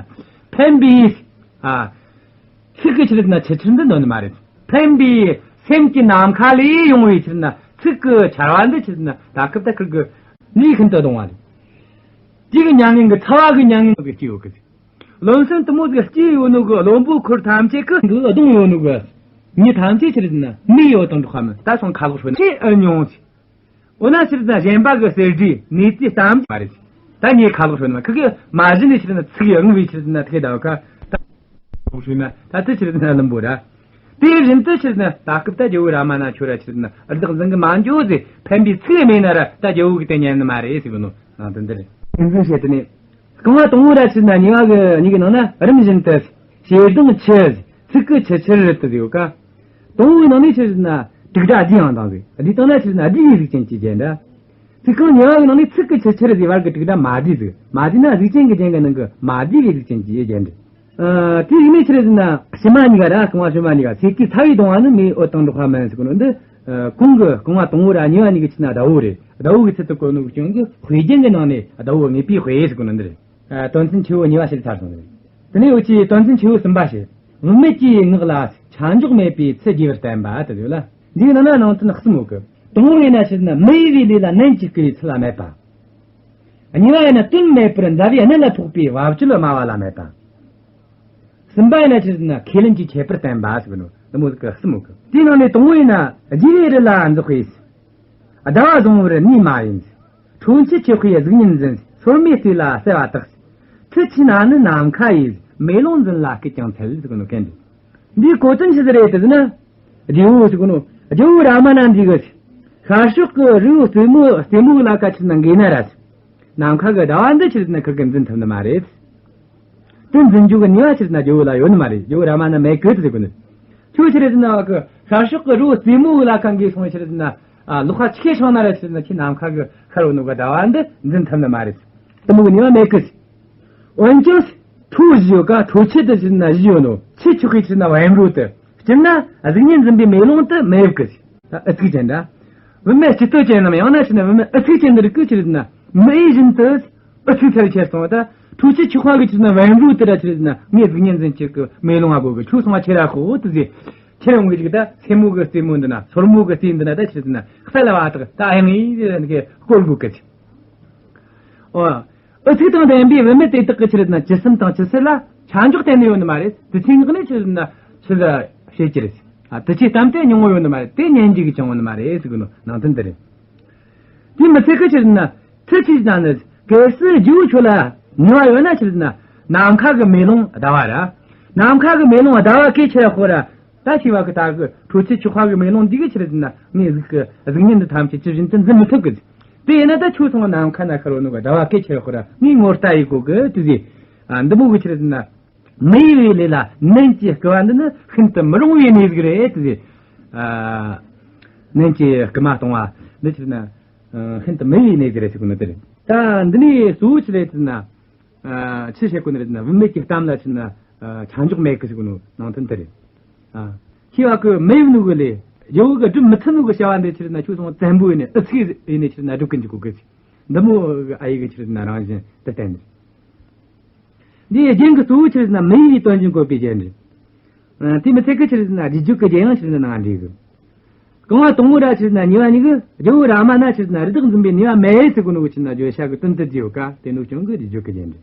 ཕན་པའི། ཨ། ཚིག་གི་ཆི་རེད་ཟེར་ན་ཆུ་ཆར་འདི་འདོད་ནི་མ་རེད། ཕན་པའི་སེམས་ཀྱི་ནམ་མཁའ་ལས་ཡོང་བའི་ཆི་རེད་ཟེར་ན་ཚིག་གི་ཆར་པ་འདི་ཆི་རེད་ཟེར་ན་ད་སྐབས་ད་ཁིར་གི་ནི་ཤིན་ཏུ་གདུང་བ་རེད། དེ་གི་མྱ་ངན་གི་ཚ་བ་གི་མྱ་ངན་གི་སྐྱེ་ཡོད་གི། བློན་སེང་དེ་མོ་ཟིག་སྐྱེས་ཡོད་ནོ་གི་བློན་པོ་འཁོར་ཐམས་ཅད་ཀྱི་འདི་གདུང་ཡོད་ནོ་གི་མྱི་ཐམས་ཅད་ཆི་རེད་ཟེར་ན་མི་ཡོད་དང་འགྲོགས་མིན་ད་སོང་ཁ་ལོག་ཧྲོ་ན་ཆེ་ཨ་ཉུང་ཆེ། འོ་ན་ཆི་རེད་ཟེར་ན་གཞན་པ་གི་གསེར་བྲིས་ནས་ཙི་གཏམ་མ་རེད། ད་ངས་ཁ་ལོག་ཧྲོ་ན་ཁི་གི་མ་གཞི་ནས་ཆི་རེད་ན་ཚིག་ཡང་བའི་ཆི་རེད་ན་ཐིག་ད་བ་ཁ་ད་ཁ་ལོག་ཧྲོ་ན་ད་དེ་ཆི་རེད་ན་ལམ་པོ་ར། དེའི་རིན་དུ་ཕྱིར་ན་ད་སྐབས་ད་རྒྱལ་བོ་རཱ་མ་ན་ཁྱོད་ར་ཕྱིར་ན་ཨར་བདག་འཛིན་གི་མ་འཇོག་ཟེར་ཕན་པའི་ཚིག་མེད་ན་ར་ད་རྒྱལ་བོ་གི་དེ་ཉན་ནི་མ་རེད་ཟེར་གི་ནོ། ཨ་དེ་འདི་རེད། ཨིན་ཟིན་བཤད་དེ་ནི། རྐང་བ་དང་བོ་ར་ཕྱིར་ན་གཉིས་པ་གི་གཉིས་ཀྱི་ནང་ན་རིམ་བཞིན་དུ་ཞེ་སྡང་ཆུ་ཚིག་གི་ཆུ་ཆུར་རི་དུ་ཡོད་ཀ། དང་བོའི་ནང་ནས་ཕྱིར་ན་དྲུག་སྒྲ་བསྡུས་ཡང་དང་ཟེར་བསྡུས་བཏང་ན་ཕྱིར་ན་བསྡུས་པའི་གཟུགས་ཅན་གྱི་རྒྱན་འདྲ། ཚིག་རྐང་གཉིས་པ་གི་ནང་ནས་ཚིག་གི་ཆུ་ཆུར་རི་ཟེར་བར་གྱི་དྲུག་སྒྲ་མ་བསྡུས་ཟིག་མ་བསྡུས་ན་གཟུགས་ཅན་གྱི་རྒྱན་གྱི་ནང་གི་མ་བསྡུས་པའི་གཟུགས་ཅན་གྱི་རྒྱན་འདྲ། ཨ། དེ་ཡིན་ནའི་ཆི་རེད་ཟེར་ན་ཕྱི་མ་གཉིས་ཀ་ར་རྐང་བ་ཕྱི་མ་གཉིས་ཀ་ཚེ་གི་ཚ་བའི་གདུང་བ་ནི་མིའི་འོད་དང་འགྲོགས་པ་མིན་ཟེར་གོ་ནོ་འདི། ཨ། གོང་གི་རྐང་བ་དང་བོ་ར་གཉིས་པ་གཉིས་ཀྱི་ཕྱི་ན་ཟླ་བོ་རེད། ཟླ་བོ་གི་ཚུལ་དུ་བཀོད་ནོ་གི་རྐྱེན་གྱིས་དཔེ་རྒྱན་གྱི་ནང་ནས་ཟླ་བོ་དངོས་པོའི་དཔེ་ཟེར་གོ་ནོ་འདི་རེད། ཨ། དོན་ཚན་ཆེ་བོ་གཉིས་པ་ཕྱིར་ཚར་སོང་ནི་རེད། དེ་ནས་འུ་ཆོས་དོན་ཚན་ཆེ་བོ་གསུམ་པ་ཞིག་བུད་མེད་ཀྱི་ངག་ལ་ཆ་འཇོག་མེད་པའི་ཚུལ་རྒྱས་པར་བསྟན་པ་དེ་ཡོད་ལ། འདིའི་ནང་ན་ནང་དོན་གསུམ་ཡོད་གི། དང་བོ་ཡིན་ན་ཕྱིར་ན་མི་གཡོ་བའི་ལས་ལ་ནན་གྱིས་བསྐུལ་བའི་ཚུལ་ལ་སྨྲས་པ། གཉིས་པ་ཡིན་ན་དོན་མེད་པར་མཛའ་བའི་གནད་ལ་ཕོག་པའི་བབ་ཅོལ་སྨྲ་བ་ལ་སྨྲས་པ། གསུམ་པ་ཡིན་ན་ཆི་ཟེར་ན་ཁས་ལེན་གྱི་ཁྱད་པར་བསྟན་པ་ཟེར་གི་ནོ། འདི་མོ་ཟིག་གི་གསུམ་ཡོད་གི། དེའི་ནང་ནས་དང་བོ་ཡིན་ན། རྒྱས་པའི་རི་ལ་འཛེག་པའི། ཟླ་བ་བཟང་བོར་ནུས་མ་ཡིན། ཁྲོ་ཆུ་ཆུ་དཔེའི་གཟུགས་བརྙན་འཛིན། སོར་མོའི་ལྟོས་ལ་གསལ་བ་དག། ཁྲི་ཆུ་ན་ནི་ནམ་མཁའ་ཡིས། མེ་ལོང་འཛིན་ལ་སྐུལ་ཀྱང་འཚལ་ཟེར་གི་ནོ་གན་འདི། འདིའི་གོ་དོན་ཆི་ཟིག་རེད་དེ་ཟེར་ན། རྒྱལ་བོ་ཟེར་གི་ནོ། རྒྱལ་བོ་རཱ་མ་ན་འདི་གི། ཤར་ཕྱོགས་ཀྱི་རི་བོ་རྩེ་མོ་རྩེ་མོ་ལ་ཁ་ཆི་ན་འགོས་ན་ར། ནམ་མཁའ་གི་ཟླ་བ་འདི་ཆི་ཟེར་ན་ཁིར་གི་འཛིན་ཐུབ་ནི་མ་རེད། དེ་འཛིན་རྒྱུ་གི་ནུས་པ་ཆི་ཟེར་ན་རྒྱལ་བོ་ལ་ཡོད་ནི་མ་རེད། རྒྱལ་བོ་རཱ་མ་ན་མེད་གི་དེ་ཟེར་གི་ནི། ཁྱོད་ཆི་རེད་ཟེར་ན་བ་གི་ཤར་ཕྱོགས་ཀྱི་རི་བོ་རྩེ་མོ་ལ་ཁ་འགོས་སོང་ཆི་ཟེར་ན། ཨ། ལོག་ཁ་ཆི་ཁེ་སོང་ན་ར་ཆི་ཟེར་ན་ཁྱེད་ནམ་མཁའ་གི་ཤར་བ་ནུབ་གི་ཟླ་བ་འདི་འཛིན་ཐུབ་ནི་མ་རེད། དེ་མོ་གི་ནུས་པ་མེད་གི། འོན་ཀྱང་ཁྲོ་བཞི་ཡོད་ཀ། ཁྲོ་ཆུ་དེ་ཆི་ཟེར་ན་བཞི་ཡོད་ནོ། ཆུ་ཆུ་ཁི་ཆི་ཟེར་ན་བེམ་རོ་དེ། སྤྱིར་ན་གཟུགས་བརྙན་འཛིན་པའི་མེ་ལོང་དེ་མེད་གི། ཨུ་ཚུགས་ཅན་འདྲ། བུད་མེད་སྤྱི་ལྟོ་ཅན་ནམ་ཡང་ན་ཕྱིར་ན་བུད་མེད་ཨུ་ཚུགས་ཅན་འདི་རིགས་ཀྱི་ཕྱིར་ན་མི་ཨེ་བཞིན་དུ་ཨུ་ཚུགས་ཚར་ཁྱེར་སོང་བ་ད། ཁྲོ་ཆུ་ཆུ་ཁ་གི་ཕྱིར་ན་བེམ་རོ་དེ་ར་ཕྱིར་ན་ངས་གཟུགས་བརྙན་འཛིན་ཁྱེར་གི་མེ་ལོང་ཨ་གོ་གི་ཁྱོད་སོང་བ་ཁྱེར་ར་ཤོག་དེ་ཟེར། ཁྱེར་འོང་གི་ཅིག་ད་སེན་མོ་གི་རྩེ་མོ་འདི་ན་སོར་མོ་གི་རྩེ་འདི་ན་ད་ཕྱིར་ན་གསལ་བ་དག་ད་ཨེ་ངེས་ཟེར་ནི་གི་སྐོར་དགོས་གི། ཨོ། ཨུ་ཚུགས་དང་ལྡན་པའི་བུད་མེད་དེ་དག་གི་ཕྱིར་ན་ཇི་སྲིད་དང་ཇི་སྲིད་ལ་ཆ་འཇོག་གཏན་ནས་ཡོད་ནི་མ་རེད། དེ་ཚེ་ངག་ནས་ཕྱིར་ན་ཕྱིར་ལ་བཤད་ཀྱི་རེད། ཨ། དེ་ཆོས་གཏམ་དེ་ཉུང་ངུ་ཡོད་ནི་མ་རེད། དེ་ཉན་རྒྱུ་གི་ཅང་ཡོད་ནི་མ་རེད་ཟེར་གི་ནོ་ནང་དོན་འདི་རེད། དེ་མི་ཚད་གི་ཕྱིར་ན་ཚུལ་ཆེས་ན་ནི་གལ་སྲིད་རྒྱུ་ཆོ་ལ་ནུས་པ་ཡོད་ན་ཕྱིར་ན་ནམ་མཁའ་གི་མེ་ལོང་ཟླ་བ་ར། ནམ་མཁའ་གི་མེ་ལོང་ཟླ་བ་གལ་ཆེ་ཡ་ཁོ་ར། ད་ཤི་བ་གི་ད་གི་ཁྲོ་ཆུ་ཆུ་ཁ་གི་མེ་ལོང་འདི་གི་ཕྱིར་ན་ངའི་གཟུགས་གི་གཟུགས་བརྙན་འདི་ཐམས་ཅད་ཇི་བཞིན་དུ་འཛིན་མི་ཐུབ་གི། དེ་ཡིན་ན་ད་ཁྱོད་སོང་ནམ་མཁའ་ན་ཤར་བ་ནུབ་ག་ཟླ་བ་སྐད་ཆེ་ཁོ་ར་ངའི་ངོ་ལྟ་ཡི་གོ་གི་དེ་ཟེ། ཨ། འདི་མོ་གི་ཕྱིར་ན་མི་གཡོ་བའི་ལས་ལ་ནན་གྱིས་བསྐུལ་བ་འདི་ནི་ཤིན་ཏུ་མི་རུང་བའི་གནས་ཟིག་རེད་དེ་ཟེ། ཨ། ནན་གྱིས་བསྐུལ་མ་གཏོང་བ་འདི་ཕྱིར་ན་ཤིན་ཏུ་མི་གཡོ་བའི་གནས་ཟིག་རེད་ཟེར་གོ་ནི་དེ་རེད། ད་འདི་ནས་གཙོ་བོ་ཆི་རེད་ཟེར་ན། ཨ། ཆི་བཤད་གོ་ནི་རེད་ཟེར་ན་བུད་མེད་ཀྱི་གཏམ་ལ་ཕྱིར་ན། ཨ། ཆ་འཇོག་མེད་གི་ཟེར་གོ་ནོ་ནང་དོན་དེ་རེད། ཨ། ཤི་བ་གི་མི་གཡོ་ནོ་གི་ལས་རྒྱལ་བོ་གི་སྒྲུབ་མི་ཚུགས་ནོ་གི་བྱ་བ་འདི་ཕྱིར་ན་ཁྱོད་སོང་བཙན་པོ་ཡིན་ནས་ཨུ་ཚུགས་ཡིན་ནས་ཕྱིར་ན་སྒྲུབ་གི་འཇུག་གོ་གི་ཟེ། འདི་མོ་གི་ཨ་ཡིག་གི་ཕྱིར་ན་རང་བཞིན་དུ་བསྟན་ནས། འདིའི་རྒྱན་གྱི་གཙོ་བོ་ཕྱིར་ན་མི་གཡོ་བའི་དོན་གཞན་བཀོད་པའི་རྒྱན་རེད། ཨ། དེ་མི་ཚད་གི་ཕྱིར་ན་རྗེས་འཇུག་གི་རྒྱན་ཡང་ཕྱིར་ན་ནང་འདྲེས་གི། རྐང་བ་དང་པོ་ར་ཕྱིར་ན་གཉིས་པ་གཉིས་ཀྱི་རྒྱལ་བོ་རཱ་མ་ན་ཕྱིར་ན་རི་དྭགས་འཛིན་པའི་ནུས་པ་མེད་ཟེར་གོ་ནོ་གི་ཕྱིར་ན་བརྗོད་བྱ་གི་དོན་དུ་བརྗོད་ཀ་དེ་ནོ་ཀྱང་གི་རྗེས་འཇུག་གི་རྒྱན་རེད།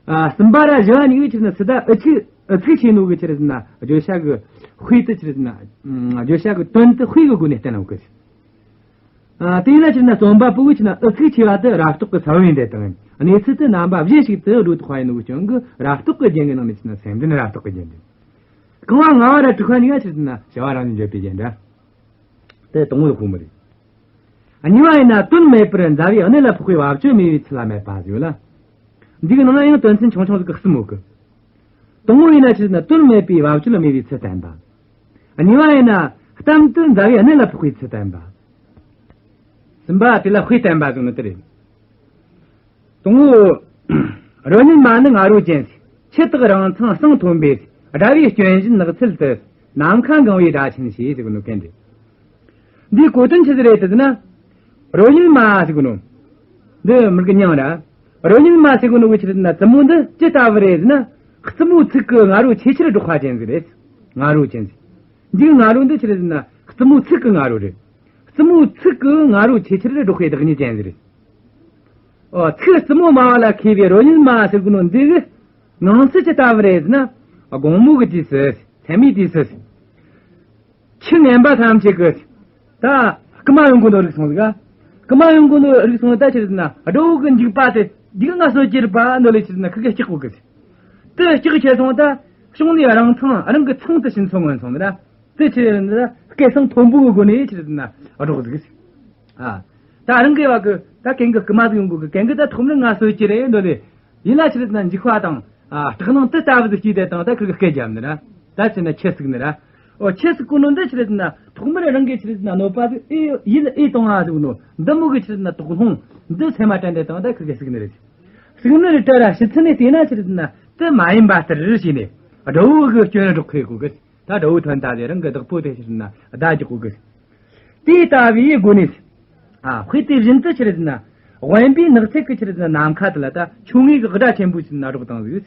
ཨ། གསུམ་པ་ར་བཞི་བ་གཉིས་ཀྱི་ཕྱིར་ན་སི་ཏཱ་ཨུ་ཚུགས་ཨུ་ཚུགས་ཆེ་ནོ་གི་ཕྱིར་ན་བརྗོད་བྱ་གི་དཔེ་དུ་ཕྱིར་ན་བརྗོད་བྱ་གི་དོན་དུ་དཔེ་གི་སྒོ་ནས་བསྟན་ནོ་གི། ཨ། དེས་ན་ཕྱིར་ན་རྩོམ་པ་པོ་གི་ཕྱིར་ན་ཨུ་ཚུགས་ཆེ་བ་དེ་རབ་རྟོག་གི་ས་བོན་ཡིན་ཏེ་དང་། གནས་ཚུལ་དེ་རྣམ་པ་གཞན་ཞིག་ཏུ་སྒྲོ་བཏགས་པ་ཡིན་ནོ་གི་རྐྱེན་གྱིས་རབ་རྟོག་གི་རྒྱན་གྱི་ནང་ནས་ཕྱིར་ན་སེམས་ལྡན་རབ་རྟོག་གི་རྒྱན་རེད། རྐང་བ་ལྔ་བ་ར་དྲུག་པ་གཉིས་ཀ་ཕྱིར་ན་བྱ་བ་རང་བཞིན་བརྗོད་པའི་རྒྱན་འདྲ། དེ་དང་པོ་ཡི་ཁོ་མོ་རེད། གཉིས་པ་ཡིན་ན་དོན་མེད་པར་མཛའ་བའི་གནད་ལ་ཕོག་པའི་བབ་ཅོལ་སྨྲས་པའི་ཚུལ་ལ་སྨྲས་པ་ཟེར་ཡོད་ལ། འདི་གི་ནང་ན་ཡང་དོན་ཚན་ཆུང་ཆུང་ཟིག་གི་གསུམ་ཡོད་གི། དང་པོ་ཡིན་ན་ཕྱིར་ན་དོན་མེད་པའི་བབ་ཅོལ་སྨྲས་པའི་ཚུལ་བསྟན་པ། གཉིས་པ་ཡིན་ན་གཏམ་དེ་མཛའ་བའི་གནད་ལ་ཕོག་པའི་ཚུལ་བསྟན་པ། གསུམ་པ་དེ་ལ་དཔེ་བསྟན་པ་ཟེར་ནི་དེ་རེད། དང་པོ། རོ་ཉིལ་མ་ནི་ང་རོ་ཅན། ཆུ་དག་རང་མཚང་གསང་མཐོན་པོས། དགྲ་བོའི་སྐྱོན་བཞིན་ནགས་ཚལ་དུ། ནམ་མཁའ་འགེངས་པའི་སྒྲ་ཆེན་ཞེས་ཟེར་གོ་ནོ་གན་རེད། འདིའི་གོ་དོན་ཆི་ཟིག་རེད་དེ་ཟེར་ན། རོ་ཉིལ་མ་ཟེར་གོ་ནོ། འདི་མི་གི་མྱིང་ར། རོ་ཉིལ་མ་ཟེར་གོ་ནོ་གི་ཆི་རེད་ཟེར་ན་བཙུན་མོ་འདི་ཅི་ལྟ་བུ་རེད་ཟེར་ན། རྩུབ་མོའི་ཚིག་གི་ང་རོ་ཆེས་ཆེར་སྒྲོག་པ་ཅན་ཟིག་རེད། ང་རོ་ཅན་ཟིག་འདིའི་ང་རོ་འདི་ཆི་རེད་ཟེར་ན་རྩུབ་མོའི་ཚིག་གི་ང་རོ་རེད། རྩུབ་མོའི་ཚིག་གི་ང་རོ་ཆེས་ཆེར་སྒྲོག་པའི་བདག་ཉིད་ཅན་ཟིག་རེད། ཨོ། ཚིག་རྩུབ་མོ་སྨྲ་བ་ལ་མཁས་པའི་རོ་ཉིལ་མ་ཟེར་གོ་ནོ་འདི་གི། ནང་གསེས་ཅི་ལྟ་བུ་རེད་ཟེར་ན། དགོང་མོ་གི་དུས་སུ། མཚན་མོའི་དུས་སུ། ཆུ་ངན་པ་ཐམས་ཅད་ཀྱི། ད། རྐུ་མ་ཡོང་གི་འདུག་རིག་སོང་ཟིག་ག་རྐུ་མ་ཡོང་གི་འདུག་རིག་སོང་། ད་ཆི་རེད་ཟེར་ན། དགྲ་བོ་གི་འཇིགས་པ་དེ། འཇིགས་ང་གསོད་ཀྱི་རེད་པ་འདོད་ལས་ཆི་རེད་ཟེར་ན། ཁི་གེ་སྐྲག་གོ་གི། དེ་སྐྲག་ཁྱེར་སོང་། ད། གཤོང་ནས་རང་ཚང་། རང་གི་ཚང་དེ་ཕྱིན་སོང་ངོ་སོང་ན། དེ་ཆི་རེད་ཟེར་ན། སྐད་གསང་མཐོན་པོ་གི་སྒོ་ནས་ཆི་རེད་ཟེར་ན། སྒྲོག་ཟིག་ཨ། ད་རང་གི་བ་གི། ད་གན་གི་རྐུ་མ་ཟིག་ཡོང་གོ་གི། གན་གི་ད་ཐོག་མར་ང་གསོད་ཀྱི་རེད་འདོད་ལས། ཡིན་ལ་ཆི་རེད་ཟེར་ན། འཇིགས་པ་དང་། ཨ། སྐྲག་སྣང་དེ་ལྟ་བུ་ཟིག་སྐྱེས་དེ་དང་། ད་ཁི་གེ་སྐད་རྒྱབ་ནི་ར། ད་ཆི་རེད་ཟེར་ན་ཆུ་ཟུག་ནི་ར། ཨོ། ཆུ་ཟུག་གོ་ནོ་འདི་ཆི་རེད་ཟེར་ན། ཐོག་མར་རང་གི་ཆི་རེད་ཟེར་ན། གནོད་པ་ཟིག་ཨེ་ཡིད་ཨེ་གཏོང་ང་ཟིག་ནོ། འདི་མོ་གི་ཆི་རེད་ཟེར་ན། དོགས་སློང་འདི་སེམས་མ་དྲན་དེ་དང་། ད་ཁི་གེ་ཟུག་ནི་རེད། ཟུག་ནི་རེད་དྲ་ར། ཕྱི་ཚུལ་ནས་བལྟས་ན་ཆི་རེད་ཟེར་ན། དེ་མ་ཡིན་པ་ལྟར་བྱས་ནས། དགྲ་བོ་གི་སྐྱོན་སྒྲོག་ཁེ་གོ་གི། ད་དགྲ་བོ་ཐོན་ད་དེ། རང་གི་བདག་པོ་དེ་ཆི་རེད་ཟེར་ན་བདའ་རྒྱག་གོ་གི། དེ་ལྟ་བུའི་སྒོ་ནས། ཨ། དཔེ་དེ་བཞིན་དུ་ཆི་རེད་ཟེར་ན། དབེན་པའི་ནགས་ཚལ་གྱི་ཆི་རེད་ཟེར་ན། ནམ་མཁའ་དེ་ལ་ད་ཆོ་ངེས་ཀྱི་སྒྲ་ཆེན་པོ་ཆི་རེད་ཟེར་ན་སྒྲོག་བཏང་ཟིག་